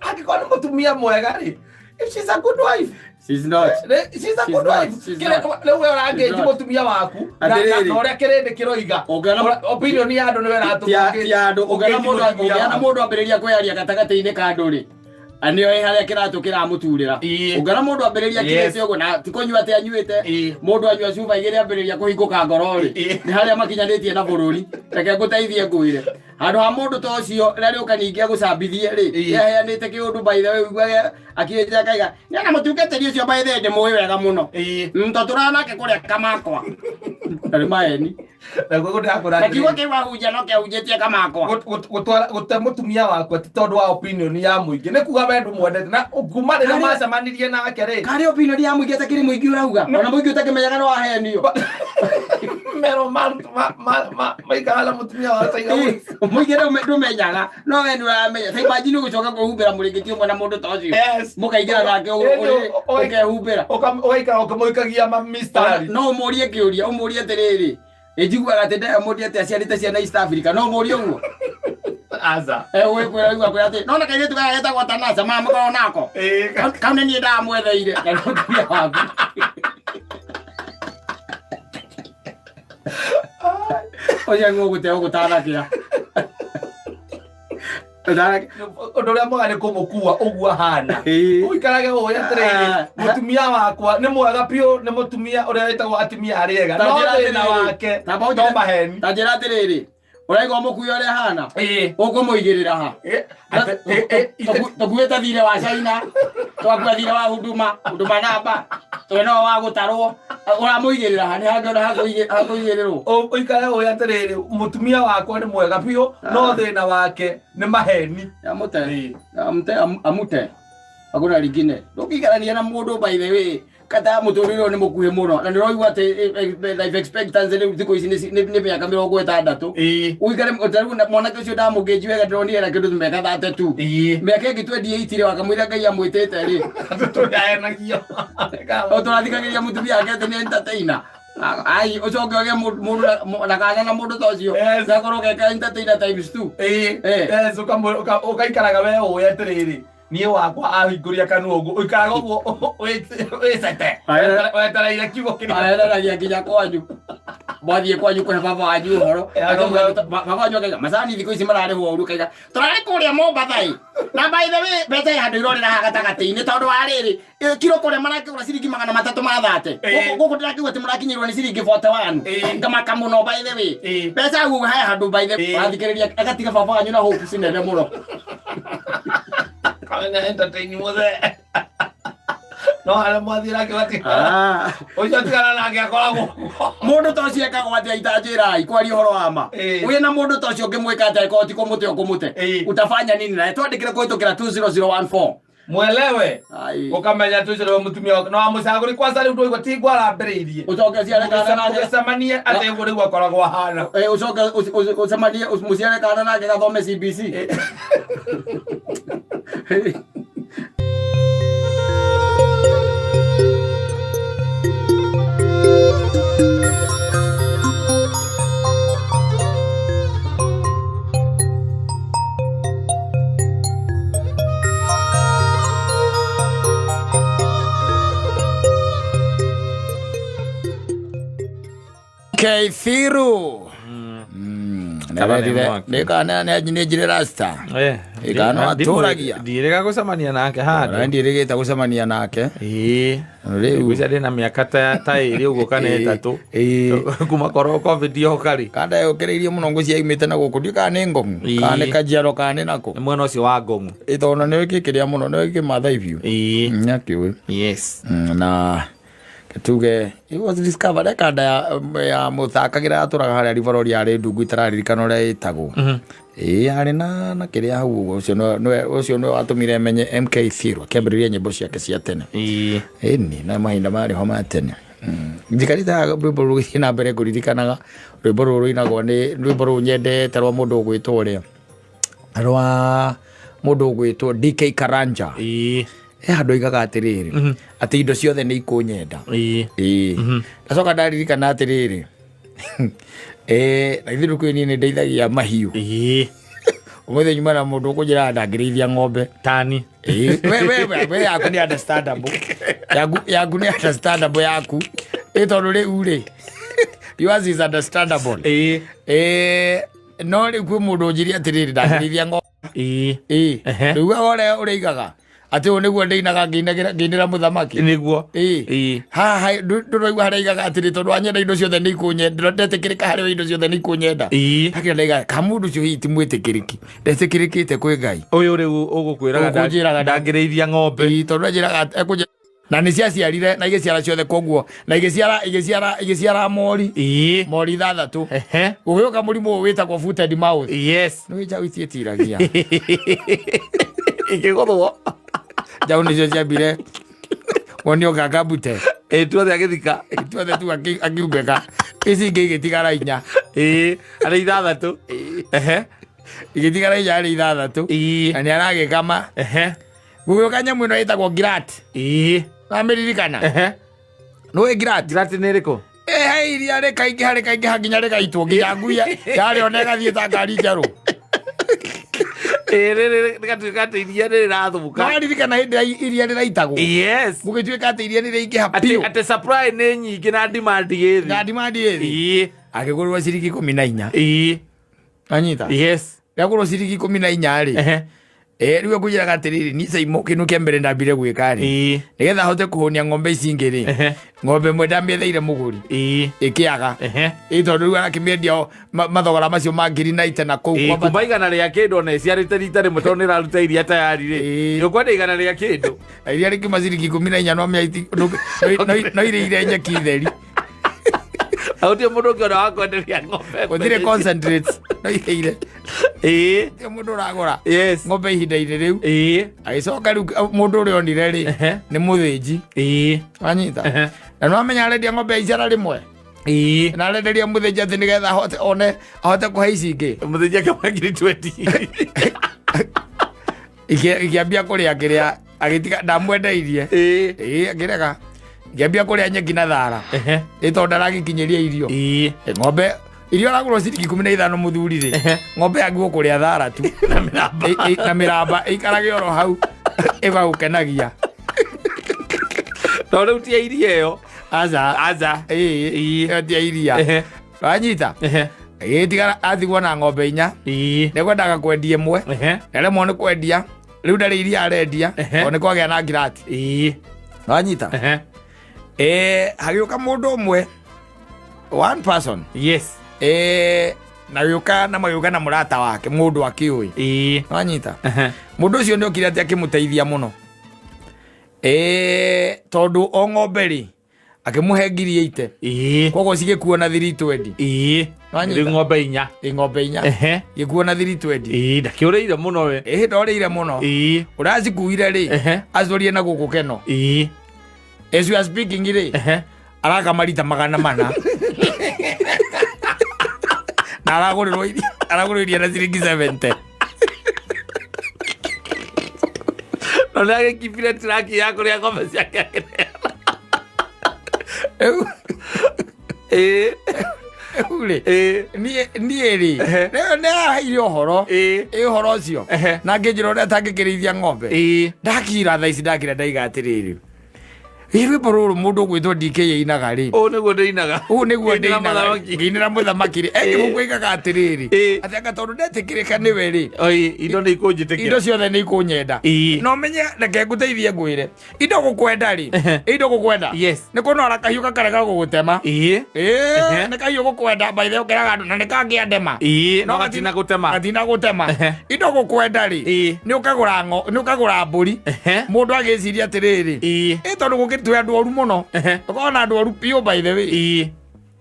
Angĩkorwo nĩ mũtumia mwega rĩ, if she's a good wife, She's not. She's a She's good not. wife. She's Kĩrĩa- not. Rĩu we ũrangĩnji She's not. mũtumia waku na Atĩrĩrĩ. na ũrĩa kĩrĩndĩ kĩroiga. Ũngĩona- Opinion ya andũ nĩwe ĩratũma Ti andũ ũngĩona mũndũ ũngĩnji mũtumia ũngĩona waku. mũndũ ambĩrĩria kwĩyaria gatagatĩ-inĩ ka andũ rĩ, nĩoĩ harĩa kĩratũ kĩramũturĩra. Ũngĩona mũndũ ambĩrĩria kirĩte ũguo na ti kũnyua atĩ anyuĩte, mũndũ anyua cuba igĩrĩ ambĩrĩria kũhingũka ngoro rĩ, nĩ harĩa makinyanĩtie na bũrũri. Reke ngũteithie ngwĩre. Handũ ha mũndũ ta ũcio rĩrĩa rĩũka ningĩ agũcambithie rĩ, nĩaheanĩte kĩũndũ by the way ũiguage akĩnjĩra akaiga, nĩona mũtungatĩri ũcio by the way ndĩmũĩ wega mũno. Tondũ tũrarĩ nake kũrĩa kamakwa. Na nĩ maheni. Naguo gũtakũra Na kiugo kĩu ahunjia no kĩahunjĩtie kamakwa. Gũtwara gũte mũtumia waku atĩ tondũ wa opinion ya mũingĩ nĩ kuga we ndũmwendete na kuma rĩrĩa macemanirie nake rĩ Karĩ opinion ya mũingĩ atakĩrĩ mũingĩ ũrauga. Ona mũingĩ ũtakĩmenyaga no wahenio. Mero maikara na mũtumia wa Tiger Woods. Mũingĩ ndũmenyaga no we nĩ ũramenya. Ta imagine ũgĩcoka kwĩhumbĩra mũrĩngĩti ũmwe na mũndũ ta ũcio. Mũkaingĩra nake ũkehumbĩra. Ũgaikara ũkĩmũikagia mistari. No ũmũrie kĩũria, ũmũrie atĩrĩrĩ, njiguaga atĩ Diamond atĩ aciarĩte ciana East Africa, no ũmũrie ũguo? Aca. Ũgĩkwĩra rĩu akwĩra atĩ, nona kairĩtu gaka getagwo Tanasha, mama mũkoragwo nako? Kau nĩ niĩ ndamwetheire. Na nĩ mũtumia waku. Ũcio nĩguo ũgũte ũgũtanakĩa. Ũndũ ũrĩa mwega nĩ kũmũkua ũguo ahana. Ũikarage ũĩ atĩrĩrĩ, mũtumia wakwa nĩ mwega biũ, nĩ mũtumia ũrĩa wĩtagwo atumia arĩa ega, Ta no njĩra thĩna atĩrĩrĩ, wake ta no maheni. Ta njĩra atĩrĩrĩ, ũraigua mũkui ũrĩa ahana? Ũkũmũigĩrĩra ha? Tũkuĩte thirĩ wa China, twakua thirĩ wa Huduma, Huduma namba, twĩ no wa gũtarwo. Ũramũigĩrĩra ha? Nĩ hangĩ ona hakũigĩrĩrwo? Ũikare ũĩ atĩrĩrĩ, mũtumia wakwa nĩ mwega biũ, no thĩna wake nĩ maheni. Amute, amute, amute. Hakuna lingine. Ndũngĩikarania na mũndũ by the way kata mũtũrĩre ũyũ nĩ mũkuhĩ mũno na nĩ ũraigua atĩ life expectancy rĩu thikũ ici nĩ mĩaka 60. Ũikare ta rĩu mwanake ũcio ndamũngĩnji wega ndĩronire na kĩndũ mĩaka 32. Mĩaka ĩngĩ 28 rĩ wakamwĩra Ngai amwĩtĩte rĩ. Tũyaenagio. O tũrathikagĩrĩria mũtumia wake atĩ nĩ entertainer. Ai ũcoke ũgĩe mũndũ na kana na mũndũ ta ũcio. Gakorwo geka entertainer times 2. Yes, ũgaikaraga we ũĩ atĩrĩrĩ, niĩ wakwa ahingũria kanua ũguo ũikaraga ũguo wĩcete wetereire kiugo kĩrĩa Ahereragia nginya kwanyu. Mwathiĩ kwanyu kũhe baba wanyu ũhoro. Baba wanyu akaiga macani thikũ ici mararĩhwo ũru akaiga tũrarĩ kũrĩa Mombatha ĩ. Na by the way mbeca ĩ handũ irorĩra haha gatagatĩ-inĩ tondũ wa rĩrĩ kiro kũrĩa marakĩgũra ciringi 330. Gũkũ ndĩrakĩigua atĩ mũrakinyĩrwo nĩ ciringi 41. Ngamaka mũno by the way. Mbeca hau he handũ by the way. Ũrathikĩrĩria agatiga baba wanyu na hope nene mũno. Kamenya entertain mothe no harĩa mwathiĩ nake matigara ũcio tigana nake akoragwo Mũndũ ta ũcio ekagwo atĩa itanjĩrai kwaria ũhoro wa ma? Wĩ na mũndũ ta ũcio ũngĩmwĩka atĩa angĩkorwo ti kũmũte ũkũmũte? Utafanya nini naye? Twandĩkĩre kũhĩtũkĩra 20014. Mwelewe. Ai. Ukamenya tu ucio mutumia waku na wamucaguri kwanza riu ndũigua ti ngwarambĩrĩirie. Ucoke ciare kana nake. Ũgĩcemanie atĩ ũguo nĩguo akoragwo ahana. Eh, ucoke ucemanie muciare kana nake gathome CBC. Keithiru. Kaba nĩ mwaki. Nä njire rasta Ĩ, kana atũragia. Ndiĩrĩga gũcemania nake handũ. Ndiĩrĩgĩte gũcemania nake. Ĩĩ. Rĩu Ngwĩciria ndĩ na mĩaka ta ĩrĩ ũguo kana Ĩĩ, 3. ĩĩ. Kuma korwo covid yoka rĩ. Kanda yũkĩrĩirie mũno ngũcia imĩte na gũkũ ndiũ kana nĩ ngong'u Ĩĩ. kana nĩ kajiaro kana nĩ nakũ. Nĩ mwena ũcio wa ngong'u. Ĩ, tondũ nĩ kĩkĩrĩa mũno nĩ kĩmathai biũ. Ĩĩ. Nĩakĩũĩ. Yes. Na tuge it was discovered kanda ya mũthakagĩra yatũraga harĩa ribarori yarĩ ndungu itararirikana ũrĩa ĩtagwo. Ĩĩ yarĩ na kĩrĩa hau ũguo ũcio nĩwe watũmire menye MK Thiru akĩambĩrĩria nyĩmbo ciake cia tene. Ĩĩ. Ĩni na mahinda marĩ ho ma tene. Njikarĩte haha rwĩmbo rũgĩthiĩ na mbere ngũririkanaga rwĩmbo rũrũ rũinagwo nĩ rwĩmbo rũrũ nyendete rwa mũndũ ũgwĩtwo ũrĩa rwa mũndũ ũgwĩtwo DK Karanja. Ĩĩ. He handũ oigaga atĩrĩrĩ atĩ indo ciothe nĩ ikũnyenda. Ĩĩ. Ĩĩ. Ndacoka ndaririkana atĩrĩrĩ na ithuĩ kwĩ niĩ nĩ ndeithagia mahiũ. Ĩĩ. Ũmũthĩ nyuma na mũndũ ũkũnjĩraga ndangĩrĩithia ng'ombe. Tani. Ĩĩ, we yaku nĩ understandable. Yaku nĩ understandable yaku. Ĩ tondũ rĩu rĩ yours is understandable. Ĩĩ. Ĩ, no rĩu kwĩ mũndũ ũnjĩrie atĩrĩrĩ ndangĩrĩithia ng'ombe. Ĩĩ. Ĩĩ. Ehe. Rĩu we ũrĩa ũrĩigaga atĩ ũyũ nĩguo ndĩinaga ngĩinĩra mũthamaki. Nĩguo. Ĩĩ. Ĩĩ. Haha ndũraigua harĩa aigaga atĩrĩ tondũ wanyenda indo ciothe nĩ ikũnyenda ndetĩkĩrĩka harĩ we indo ciothe nĩ ikũnyenda. Ĩĩ. Hakĩra ndaiga ka mũndũ ũcio hihi ti mwĩtĩkĩrĩki ndetĩkĩrĩkĩte kwĩ Ngai. Ũyũ rĩu ũgũkwĩraga Ũkũnjĩraga ndangĩrĩithia ng'ombe. Ĩĩ, tondũ anjĩraga ekũnjĩra na nĩ ciaciarire na igĩciara ciothe koguo na igĩciara mori. Ĩĩ. Mori 6. Ehe. Gũgĩũka mũrimũ ũyũ wĩtagwo foot and mouth. Yes. Nĩ njaũ itiĩtiragia. Ikĩgũthwo. Njaũ nĩcio ciambire wonio gagabute. Ĩĩ tuothe agĩthika. Tuothe tu akiumbĩka. Ici ingĩ igĩtigara 4. Ĩĩ. Arĩ 6. Ehe. Igĩtigara 4 arĩ 6. Ĩĩ. Na nĩ aragĩkama. Ehe. Gũgĩũka nyamũ ĩno ĩtagwo girat. Ĩĩ. Wamĩririkana? Ehe. Nĩũĩ girat? Girat nĩ ĩrĩkũ? He iria rĩkaingĩha rĩkaingĩha nginya rĩgaitwo nginya ngui yarĩona ĩgathiĩ ta ngari njerũ. Ĩĩ rĩgatuĩka atĩ iria nĩ rĩrathũka. Nĩwaririkana hĩndĩ ĩrĩa iria rĩraitagwo? Yes. Gũgĩtuĩka atĩ iria nĩrĩaingĩha Atĩ biũ. atĩ supply nĩ nyingĩ na demand ĩ thĩ. Na demand ĩ thĩ. Ĩĩ. Akĩgũrĩrwo ciringi 14. Ĩĩ. Anyita? Yes. Rĩagũrwo ciringi 14 rĩ. Ehe. Rĩu ekũnjĩraga atĩrĩrĩ niĩ Saimo kĩndũ kĩa mbere ndambire gwĩka rĩ. Ĩĩ. Nĩgetha hote kũhũnia ng'ombe ici ingĩ rĩ. Ehe. Ng'ombe ĩmwe ndamĩetheire mũgũri. Ĩĩ. Ĩkĩaga. Ehe. Ĩ tondũ rĩu arakĩmĩendia o mathogora macio ma ngiri na ite na kũu Ĩĩ, kwamba- kuma 100 rĩa kĩndũ ona ĩciarĩte rita rĩmwe tondũ nĩ ĩraruta iria tayari rĩ. Ĩĩ. Nĩ ũkwenda 100 rĩa kĩndũ. Na iria rĩkiuma ciringi 14 no mĩa no irĩire nyeki theri. Na gũtirĩ mũndũ ũngĩ ona wa kwenderia ng'ombe. Gũtirĩ concentrates no irĩire. Ĩĩ. Gũtirĩ mũndũ ũragũra Yes. ng'ombe ihinda-inĩ rĩu. Ĩĩ. Agĩcoka rĩu mũndũ ũrĩa onire rĩ Ehe. nĩ mũthĩnji. Ĩĩ. Wanyita? Ehe. Na nĩwamenya arendia ng'ombe ya icera rĩmwe. Ĩĩ. Na arenderia mũthĩnji atĩ nĩgetha ahote one ahote kũhe ici ingĩ. Mũthĩnji akĩmũhe ngiri 20. Ikĩambia kũrĩa kĩrĩa agĩtiga ndamwendeirie. Ĩĩ. Ĩĩ akĩrega. Ikĩambia kũrĩa nyeki na thara. Ehe. Ĩ tondũ ndaragĩkinyĩria irio. Ĩĩ. Ĩ, ng'ombe irio aragũrwo ciringi 15 mũthuri rĩ. Ehe. Ng'ombe yagĩrĩirwo kũrĩa thara tu. Na mĩramba. Na mĩramba ĩikarage oro hau ĩgagũkenagia. Tondũ rĩu ti ya iria ĩyo. Aca. Aca. Ĩĩ. Ĩĩ. Ĩyo ti ya iria. Ehe. Wanyita? Ehe. Agĩtigara atigwo na ng'ombe 4. Ĩĩ. Nĩkwendaga kwendia ĩmwe. Ehe. Ndaremwo nĩ kwendia. Rĩu ndarĩ iria arendia. Ehe. Tondũ nĩ kwagĩa na ngirati. Ĩĩ. Wanyita? Ehe. Hagĩũka mũndũ ũmwe. One person. Yes. Na gĩũka na magĩũka na mũrata wake mũndũ akĩũĩ. Ĩĩ. Wanyita? Ehe. Mũndũ ũcio nĩ okire atĩ akĩmũteithia mũno. Tondũ o ng'ombe rĩ akĩmũhe ngiri 80. Ĩĩ. Koguo cigĩkuo na 320. Ĩĩ. Nĩwanyita? Rĩu ng'ombe inya. Ĩ ng'ombe inya. Ehe. Gĩkuo na 320. Ĩĩ, ndakĩũrĩire mũno we. Ĩhĩ ndorĩire mũno. Ĩĩ. Ũracikuire rĩ, Ehe. acorie na gũkũ keno. Ĩĩ. As you are speaking rĩ, Ehe. arakama rita 400. Na aragũrĩrwo iria, aragũrĩrwo iria na ciringi 70. No nĩ agĩkibire tiraki ya kũrĩa ng'ombe ciake akĩneana. Rĩu Ĩĩ. rĩu rĩ, Ĩĩ. niĩ niĩ rĩ, Ehe. rĩu nĩ araheire ũhoro. Ĩĩ. Ĩ ũhoro ũcio. Ehe. Na ngĩnjĩra ũrĩa atangĩkĩrĩithia ng'ombe. Ĩĩ. Ndakira thaa ici ndakira ndaiga atĩrĩrĩ. Ĩ rwĩmbo rũrũ mũndũ ũgwĩtwo DK ainaga rĩ. Ũũ nĩguo ndĩinaga. Ũũ nĩguo Ngĩinĩra ndĩinaga. mũthamaki. Ngĩinĩra mũthamaki rĩ. Ekĩgũkũ aigaga atĩrĩrĩ. Ĩĩ. Atĩ anga tondũ ndetĩkĩrĩka nĩwe rĩ. Oi, indo nĩ ikũnjĩtĩkĩra. Indo ciothe nĩ ikũnyenda. Ĩĩ. Na ũmenye reke ngũteithie ngwĩre. Indo gũkwenda rĩ. Ehe. Indo gũkwenda. Yes. Nĩ kũnora kahiũ gakarega gũgũtema. Ĩĩ. Ĩĩ, Ehe. nĩ kahiũ gũkwenda by the way ũkĩraga andũ na nĩ kangĩandema. Ĩĩ, no gatina gũtema. Gatina gũtema. Ehe. Indo gũkwenda rĩ. Ĩĩ. Nĩ ũkagũra ngo, nĩ ũkagũra mbũri. Ehe. Mũndũ agĩciria atĩrĩrĩ. Ĩĩ. Ĩ tondũ gũkĩrĩ twĩ andũ oru mũno. Ehe. Tũkoragwo na andũ oru biũ by the way. Ĩĩ.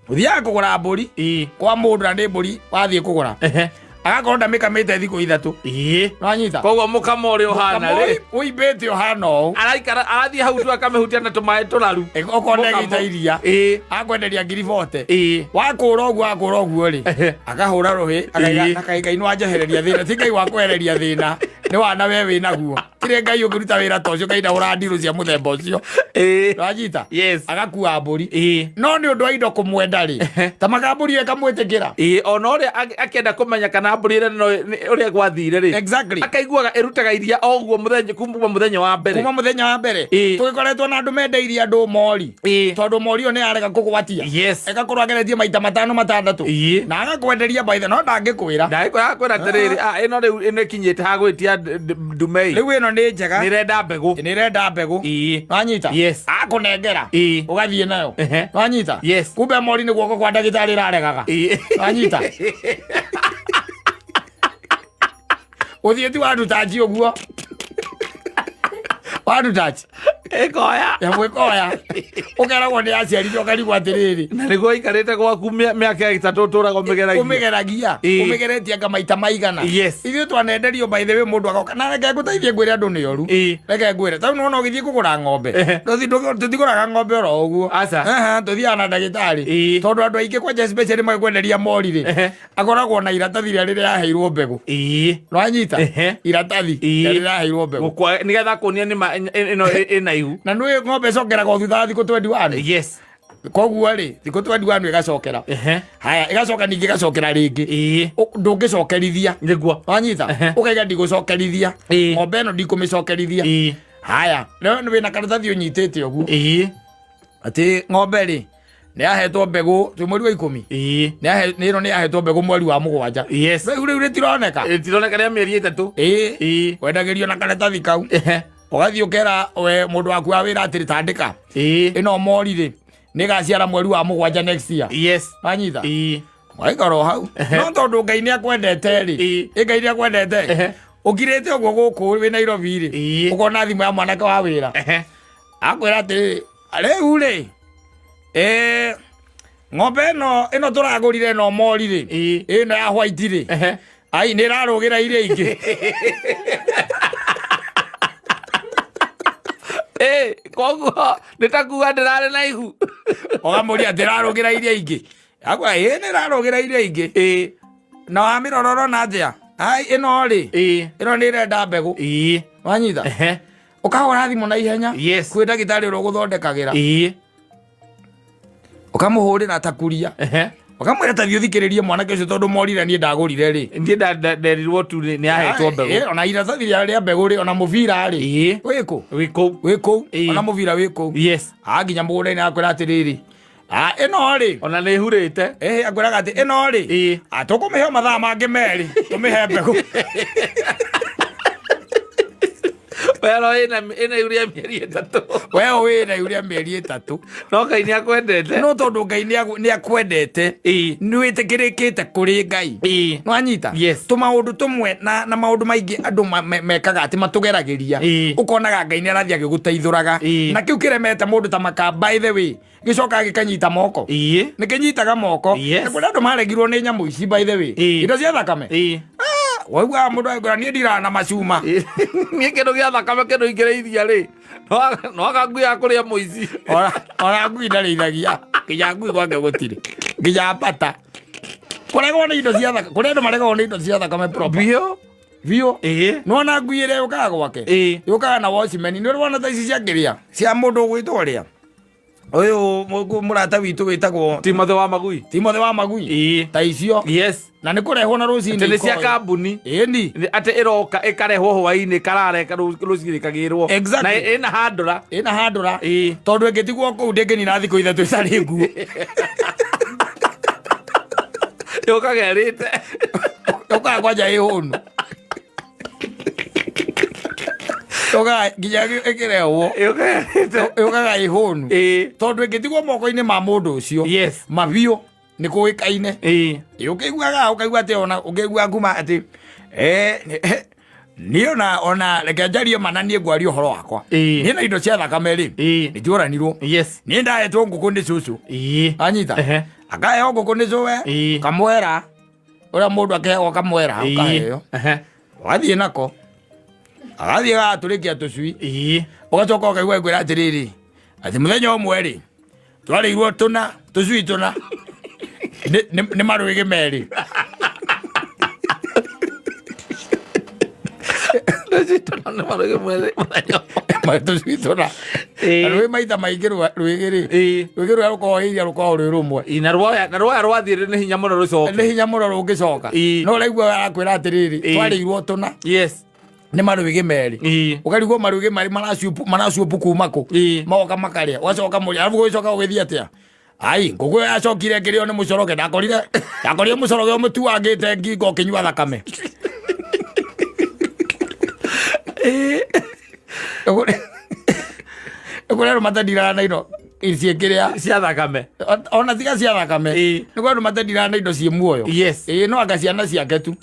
Ũthiaga kũgũra mbũri Ĩĩ. kwa mũndũ na nĩ mbũri wathiĩ kũgũra. Ehe. Agakorwo ndamĩkamĩte thikũ ithatũ. Ĩĩ. Nĩwanyita? Koguo mũkamo ũrĩa ũhana Mũkamo rĩ. ũimbĩte ũhana ũũ. Araikara arathiĩ hau tu akamĩhutia na tũmaĩ tũraru. Okorwo Mũkamo. ndegĩita iria. Ĩĩ. Akwenderia ngiri bote. Ĩĩ. Wakũra ũguo wakũra ũguo rĩ. Ehe. Akahũra rũhĩ akaiga Ĩĩ. akaiga Ngai nĩwanjehereria thĩna. Ti Ngai wa kwehereria thĩna. Nĩ wana we wĩnaguo. Tirĩ Ngai ũngĩruta wĩra ta ũcio ũkainda hũra ndirũ cia mũthemba ũcio. Ĩĩ. Nĩwanyita? Yes. Agakua mbũri. Ĩĩ. No nĩ ũndũ wa indo kũmwenda rĩ. Ta makambũri ĩyo ĩkamwĩtĩkĩra. Ĩĩ, ona ũrĩa akĩenda kũmenya kana mbũri ĩrĩa no ũrĩa gwathire rĩ. Exactly. Akaiguaga ĩrutaga iria o ũguo mũthenya kuma mũthenya wa mbere. Kuma mũthenya wa mbere. Ĩĩ. Tũgĩkoretwo na andũ mendeirie andũ mori. Ĩĩ. Tondũ mori ĩyo nĩ yarega kũgwatia. Yes. Ĩgakorwo ageretie maita matano matandatũ. Ĩĩ. Na agakwenderia by the no ndangĩkwĩra. Ndagĩkwĩra akwĩra atĩrĩrĩ, ah, ĩno rĩu ĩno ĩkinyĩte ha gwĩtia ndumei. Rĩu ĩno nĩ njega. Nĩrenda mbegũ. Nĩrenda mbegũ. Ĩĩ. Wanyita? Yes. Akũnengera. Ĩĩ. Ũgathiĩ nayo. Ehe. Wanyita? Yes. Kumbe mori nĩ guoko kwa ndagĩtarĩ ĩraregaga. Ĩĩ. Wanyita? Ũthiĩ ti wandutachi ũguo. Wandutachi. Ĩkoya. Nyamũ ĩkoya. Ũkeragwo nĩ aciari ũkarigwo atĩrĩrĩ. Na nĩguo aikarĩte gwaku mĩaka ĩtatũ ũtũraga ũmĩgeragia. Ũmĩgeragia. Ĩĩ. Ũmĩgeretie anga maita maigana. Yes. Ithuĩ twanenderio by the way mũndũ agoka. Na reke ngũteithie ngwĩre andũ nĩ oru. Ĩĩ. Reke ngwĩre. Tarĩu nĩwona ũgĩthiĩ kũgũra ng'ombe. Ehe. Tũtigũraga ng'ombe oro ũguo. Aca. Aha, tũthiaga na ndagĩtarĩ. Ĩĩ. Tondũ andũ aingĩ kwanja especially magĩkwenderia mori rĩ. Ehe. Akoragwo na iratathi rĩa rĩrĩa yaheirwo mbegũ. Ĩĩ. Nĩwanyita? Ehe. Iratathi Ĩĩ. rĩa rĩrĩa yaheirwo mbegũ. Gũkwa nĩgetha kuonia nĩma ĩno ĩna ihu. Na nĩũĩ ng'ombe ĩcokeraga o thutha wa thikũ 21. Yes. Koguo rĩ, thikũ 21 ĩgacokera. Ehe. Haya, ĩgacoka ningĩ ĩgacokera rĩngĩ. Ĩĩ. Ndũngĩcokerithia. Nĩguo. Wanyita? Ehe. Ũkaiga ndigũcokerithia. Ĩĩ. Ng'ombe ĩno ndikũmĩcokerithia. Ĩĩ. Haya, rĩu wĩna karatathi ũnyitĩte ũguo. Ĩĩ. Atĩ ng'ombe rĩ, nĩ yahetwo mbegũ twĩ mweri wa 10. Ĩĩ. Nĩ nĩ ĩno nĩ yahetwo mbegũ mweri wa 7. Yes. Rĩu rĩu rĩtironeka. Rĩtironeka rĩa mĩeri 3. Ĩĩ. Ĩĩ. Wendagĩrio na karatathi kau. Ehe. Ũgathiĩ ũkera we mũndũ waku wa wĩra atĩrĩ tandĩka. Ĩĩ. Ĩno mori rĩ, nĩ ĩgaciara mweri wa 7 next year. Yes. Wanyita? Ĩĩ. Waikara o hau. No tondũ Ngai nĩ akwendete rĩ. Ĩĩ. Ĩ Ngai nĩ akwendete. Ehe. Ũkirĩte ũguo gũkũ wĩ Nairobi rĩ. Ĩĩ. Ũkona thimũ ya mwanake wa wĩra. Ehe. Akwĩra atĩrĩrĩ, rĩu rĩ, ng'ombe ĩno tũragũrire ĩno mori rĩ. Ĩĩ. Ĩno ya white rĩ. Ehe. Ai, nĩ ĩrarũgĩra iria ingĩ. Ĩĩ, koguo nĩ ta kuga ndĩrarĩ na ihu. Ũkamũria atĩ ĩrarũgĩra iria ingĩ. Akwĩra, ĩĩ nĩ ĩrarũgĩra iria ingĩ. Ĩĩ. Na wamĩrora ũrona atĩa? Ai, ĩno rĩ. Ĩĩ. Ĩno nĩ ĩrenda mbegũ. Ĩĩ. Wanyita? Ehe. Ũkahũra thimũ na ihenya. Yes. Kwĩ ndagĩtarĩ ũrĩa ũgũthondekagĩra. Ĩĩ. Ũkamũhũrĩra ta kuria. Ehe. Ũkamwĩra ta thiĩ ũthikĩrĩrie mwanake ũcio tondũ morire niĩ ndagũrire rĩ. Niĩ nderirwo tu nĩ ahetwo mbegũ. Ona iratathi rĩa mbegũ rĩ, ona mũbira rĩ. Ĩĩ. Wĩ kũ? Wĩ kũu. Wĩ kũu. Ĩĩ. Ona mũbira wĩ kũu. Yes. Nginya mũgũnda-inĩ akwĩra atĩrĩrĩ. Ĩno rĩ. Ona nĩ ĩhurĩte. Akwĩraga atĩ ĩno rĩ. Ĩĩ. Tũkũmĩhe mathaa mangĩ merĩ, tũmĩhe mbegũ. Wero ĩna ihu rĩa mĩeri 3. We wĩna ihu rĩa mĩeri 3. No Ngai nĩ akwendete. No tondũ Ngai nĩ akwendete, nĩ wĩtĩkĩrĩkĩte kũrĩ Ngai. Nĩwanyita? Yes. Tũmaũndũ tũmwe na maũndũ maingĩ andũ mekaga atĩ matũgeragĩria. Ũkonaga Ngai nĩ arathiĩ agĩgũteithũraga. Na kĩu kĩremete mũndũ ta maka, by the way, gĩcokaga gĩkanyita moko. Nĩ kĩnyitaga moko. Yes. Nĩ kũrĩ andũ maregirwo nĩ nyamũ ici, by the way. Indo cia thakame. Waiguaga mũndũ agĩkwĩra niĩ ndiraga na macuma. Niĩ kĩndũ gĩa thakame kĩndũ ingĩrĩithia rĩ, no anga ngui ya kũrĩa mũici. Ona ngui ndarĩithagia. Nginya ngui gwake gũtirĩ. Nginya mbata. Kũregwo nĩ indo cia thakame. Kũrĩ andũ maregagwo nĩ indo cia thakame proper. Biũ. Biũ. Nĩwona ngui ĩrĩa yũkaga gwake? Yũkaga na watchman. Nĩ ũrĩ wona ta ici cia kĩrĩa? Cia mũndũ ũgwĩtwo ũrĩa? Ũyũ mũrata witũ wĩtagwo Timothy wa Magui. Timothy wa Magui. Ta icio. Yes. Na nĩ kũrehwo na rũcinĩ. Atĩ nĩ cia ikoyo. kambuni. Ĩni. Atĩ ĩroka ĩkarehwo hwaĩ-inĩ ĩkarara rũcinĩ ĩkagĩrwo. Exactly. Na ĩna handũra. Ĩna handũra. Tondũ ĩngĩtigwo kũu ndĩngĩnina thikũ 3 ĩtarĩ nguo. Yũkaga ĩrĩte. Yũkaga kwanja ĩ hũnu. Yũkaga nginya ĩkĩrehwo. Yũkaga ĩrĩte. Yũkaga ĩ hũnu. Tondũ ĩngĩtigwo moko-inĩ ma mũndũ ũcio. Yes. Mabiũ nĩ kũĩkaine. Ũkĩiguaga ũkaigua atĩ ona ũkĩigua kuma atĩ niĩ ona reke njarie mana niĩ ngwaria ũhoro wakwa. Niĩ na indo cia thakame rĩ, nĩ njiũranirwo. Yes. Niĩ ndahetwo ngũkũ nĩ cũcũ. Anyita. Akaheo ngũkũ nĩ cũwe. Kamwera. Ũrĩa mũndũ akĩheagwo kamwera, ũkaheo. Ũgathiĩ nako. Agathiĩ agatũrĩkia tũcui. Ũgacoka ũkaigua ĩkwĩra atĩrĩrĩ, atĩ mũthenya ũmwe rĩ, twarĩirwo tũna, tũcui tũna. Nĩ marwĩgĩ merĩ. Tũcui tũna nĩ marwĩgĩ merĩ mũthenya ũmwe. Tũcui tũna. Na rwĩ maita maingĩ rwĩgĩ rĩ, rwĩgĩ rũrĩa rũkoragwo ĩria rũkoragwo rwĩ rũmwe. Na rwoya rwathiĩ nĩ hinya mũno rũcoke. Nĩ hinya mũno rũngĩcoka. No ũraigua arakwĩra atĩrĩrĩ, twarĩirwo tũna. Yes. Nĩ marwĩgĩ merĩ. Ũkarigwo marwĩgĩ marĩ maracupu kuma kũ. Magoka makarĩa. Ũgacoka mũrĩa. Arabu gũgĩcoka gũgĩthiĩ atĩa? Ai, ngũkũ ĩyo yacokire ĩkĩrĩo nĩ mũcoroge. Ndakorire mũcoroge ũmũtuangĩte ngingo ũkĩnyua thakame. Nĩ kũrĩ andũ matendiraga na indo ciĩkĩrĩa cia thakame. Ona tiga cia thakame. Nĩ kũrĩ andũ matendiraga na indo ciĩ muoyo. Yes. No anga ciana ciake tu.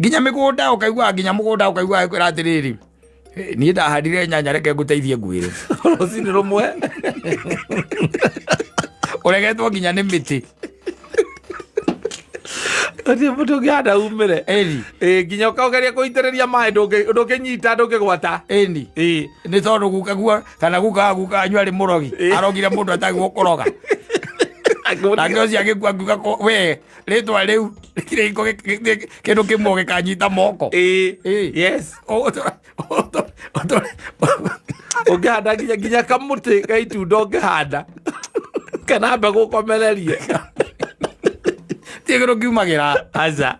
Nginya mĩgũnda ũkaigua, nginya mũgũnda ũkaigua ĩkwĩra atĩrĩrĩ, niĩ ndahandire nyanya, reke ngũteithie nguĩre. Rũcinĩ rũmwe. Ũregetwo nginya nĩ mĩtĩ. Gũtirĩ mũtĩ ũngĩhanda umĩre. Ĩni. Nginya ũkageria kũitĩrĩria maĩ ndũngĩnyita, ndũngĩgwata. Ĩni. Nĩ tondũ guka guo, kana guka wa guka wanyu arĩ mũrogi. Arogire mũndũ atagwo kũroga. Nake ũcio agĩkua akiuga we, rĩtwa rĩu, rĩtirĩ hingo kĩndũ kĩmwe gĩkanyita moko. Yes. Ũngĩhanda nginya kamũtĩ ga itunda ũngĩhanda. Kana mbegũ ũkomererie. Ti kĩndũ kiumagĩra. Aca.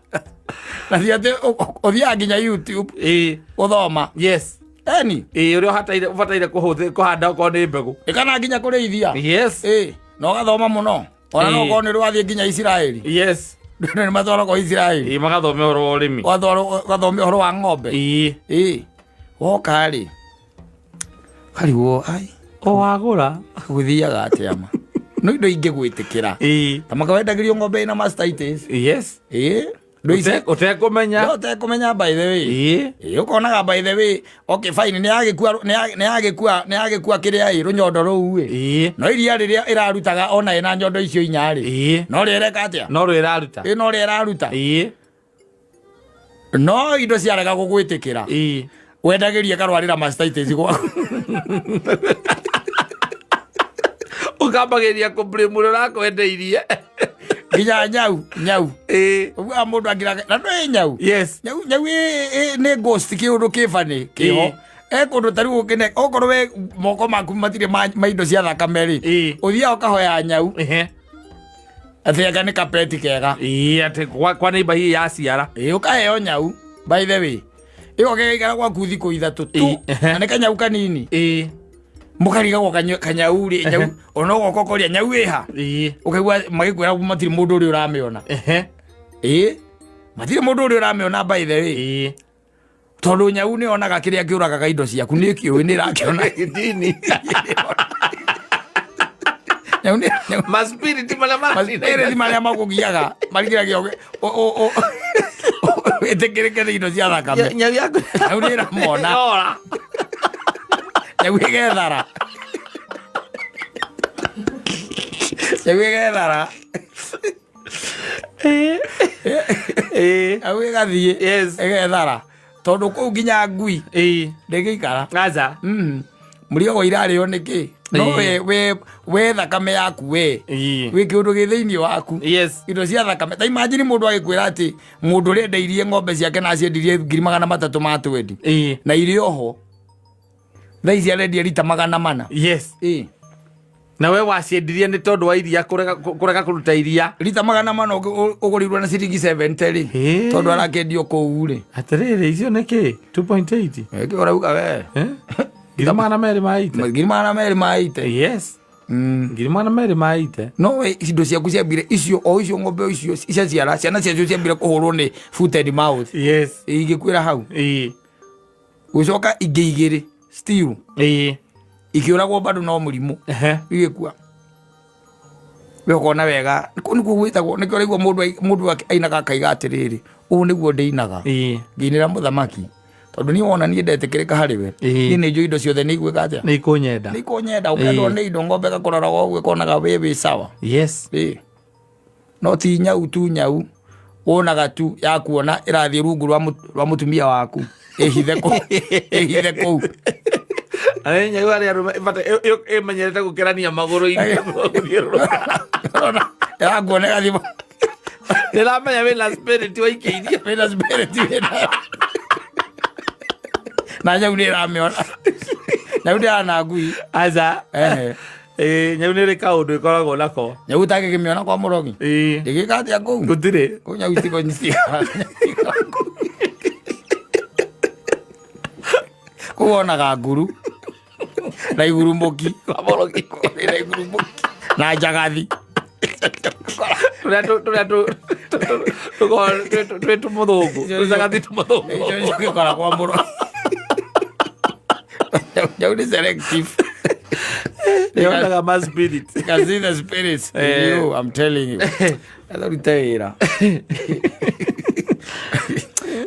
Na ti atĩ ũthiaga nginya YouTube. Gũthoma. Yes. Eni. Ũrĩa ũbataire kũhanda okorwo nĩ mbegũ. Kana nginya kũrĩithia. Yes. Na ũgathoma mũno. Ona no ũkorwo nĩ rwathiĩ nginya Isiraeli. Yes. Nĩ matwaragwo Isiraeli. Magathome ũhoro wa ũrĩmi. Ũgathome ũhoro wa ng'ombe. Woka rĩ, karigwo, ai. O wagũra. Gũthiaga atĩa ma? No indo ingĩ gwĩtĩkĩra. Ta makawendagĩrio ng'ombe ĩna mastitis. Yes. Ũtekũmenya. Ũtekũmenya. No ũtekũmenya by the way. Ũkonaga by the way. Okay, fine, nĩ yagĩkua, nĩ ya, nĩ yagĩkua, nĩ yagĩkua kĩrĩa ĩ, rũnyondo rũu ĩ. No iria rĩrĩa ĩrarutaga ona ĩna nyondo icio inya rĩ. No rĩo ĩreka atĩa? No rĩo ĩraruta. No rĩo ĩraruta. No indo ciarega gũgwĩtĩkĩra. Wendagĩria ĩkarwarĩra mastitis gwaku. Ũkambagĩrĩria kũ-blame ũrĩa ũrakwendeirie. Nginya nyau, nyau. Ũguo mũndũ angĩraga, na ndũĩ nyau. Yes. Nyau, nyau nĩ ghost kĩũndũ kĩbani, kĩho. Kũndũ ta rĩu ũkĩne, okorwo we moko maku matirĩ ma indo cia thakame rĩ, ũthiaga ũkahoya nyau. Atĩ anga nĩ kapeti kega. Atĩ kwa neighbor hihi yaciara. Ũkaheo nyau, by the way. Ĩyo gĩgaikara gwaku thikũ 3 tu. Na nĩ kanyau kanini. Mũkarigagwo kanyau rĩ, nyau, ona ũgoka ũkoria nyau ĩha. Ũkaigua magĩkwĩra matirĩ mũndũ ũrĩa ũramĩona. Matirĩ mũndũ ũrĩa ũramĩona by the way. Tondũ nyau nĩ yonaga kĩrĩa kĩũragaga indo ciaku, nĩ kĩũĩ, nĩ ĩrakĩona. Gĩtini. Nyau nĩ Maspiriti marĩa maranina. Maspiriti marĩa makũgiaga marigiragia wĩtĩkĩrĩke nĩ indo cia thakame. Nyau yaku. Nyau nĩ ĩramona. Ora. Nyau ĩgethara, nyau ĩgethara. Nyau ĩgathiĩ ĩgethara, tondũ kũu nginya ngui ndĩngĩikara. Aca. Mũriogo irarĩo nĩkĩ? No we thakame yaku, we wĩ kĩũndũ gĩ thĩinĩ waku, indo cia thakame. Ta imagine mũndũ agĩkwĩra atĩ mũndũ ũrĩa endeirie ng'ombe ciake na aciendirie 320,000 ma twendi na irĩ oho thaa ici arendia rita 400. Na we waciendirie nĩ tondũ wa iria kũrega kũruta iria. Rita 400 ũgũrĩirwo na ciringi 70 rĩ, tondũ arakendio kũu rĩ. Atĩrĩrĩ, icio nĩ kĩ 2.8? Ĩkĩ ũrauga we? Eh? 280,000. 280,000. 280,000. No we indo ciaku ciambire icio o icio, ng'ombe o icio ciaciara ciana ciacio ciambire kũhũrwo nĩ foot and mouth, igĩkuĩra hau. Gũcoka ingĩ igĩrĩ still ikĩũragwo bado no mũrimũ, igĩkua. We ũkona wega kũu nĩkuo gwĩtagwo, nĩkĩo ũraigua mũndũ ainaga akaiga atĩrĩrĩ, ũũ nĩguo ndĩinaga ngĩinĩra mũthamaki, tondũ niĩ wona niĩ ndetĩkĩrĩka harĩ we, niĩ nĩ njũĩ indo ciothe nĩ igwĩka atĩa? Nĩ ikũnyenda. Nĩ ikũnyenda. Ũkendwo nĩ indo, ng'ombe ĩgakũroraga ũguo ĩkonaga wĩ sawa. No ti nyau tu, nyau wonaga tu yakuona ĩrathiĩ rungu rwa mũtumia waku ĩhithe kũu, ĩhithe kũu. Arĩ nyau arĩa arũme ĩmenyerete gũkĩrania magũrũ-inĩ. Ũrona, ĩrakuona ĩgathiĩ. Ndĩramenya wĩna spirit waikĩirie. Wĩna spirit wĩna na nyau nĩ ĩramĩona, nyau ndĩrana ngui. Aca. Ehe. Ĩĩ, nyau nĩ ĩrĩ kaũndũ ĩkoragwo nako. Nyau ũtangĩkĩmĩona kwa mũrogi ĩgĩka atĩa kũu? Gũtirĩ. Kũu nyau itigo kũu wonaga nguru na igurumũki. Kwa mũrogi. Na igurumũki na njagathi. Tũrĩa tũkoragwo twĩ tũmũthũngũ, tũcagathi tũmũthũngũ. Icio cigĩkora kwa mũrogi. Nyau nĩ selective. Yonaga ma spirit. You can see the spirits in you, I'm telling you. Rute wĩra.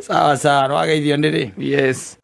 Sawa sawa, nĩwageithio nĩ rĩ? Yes.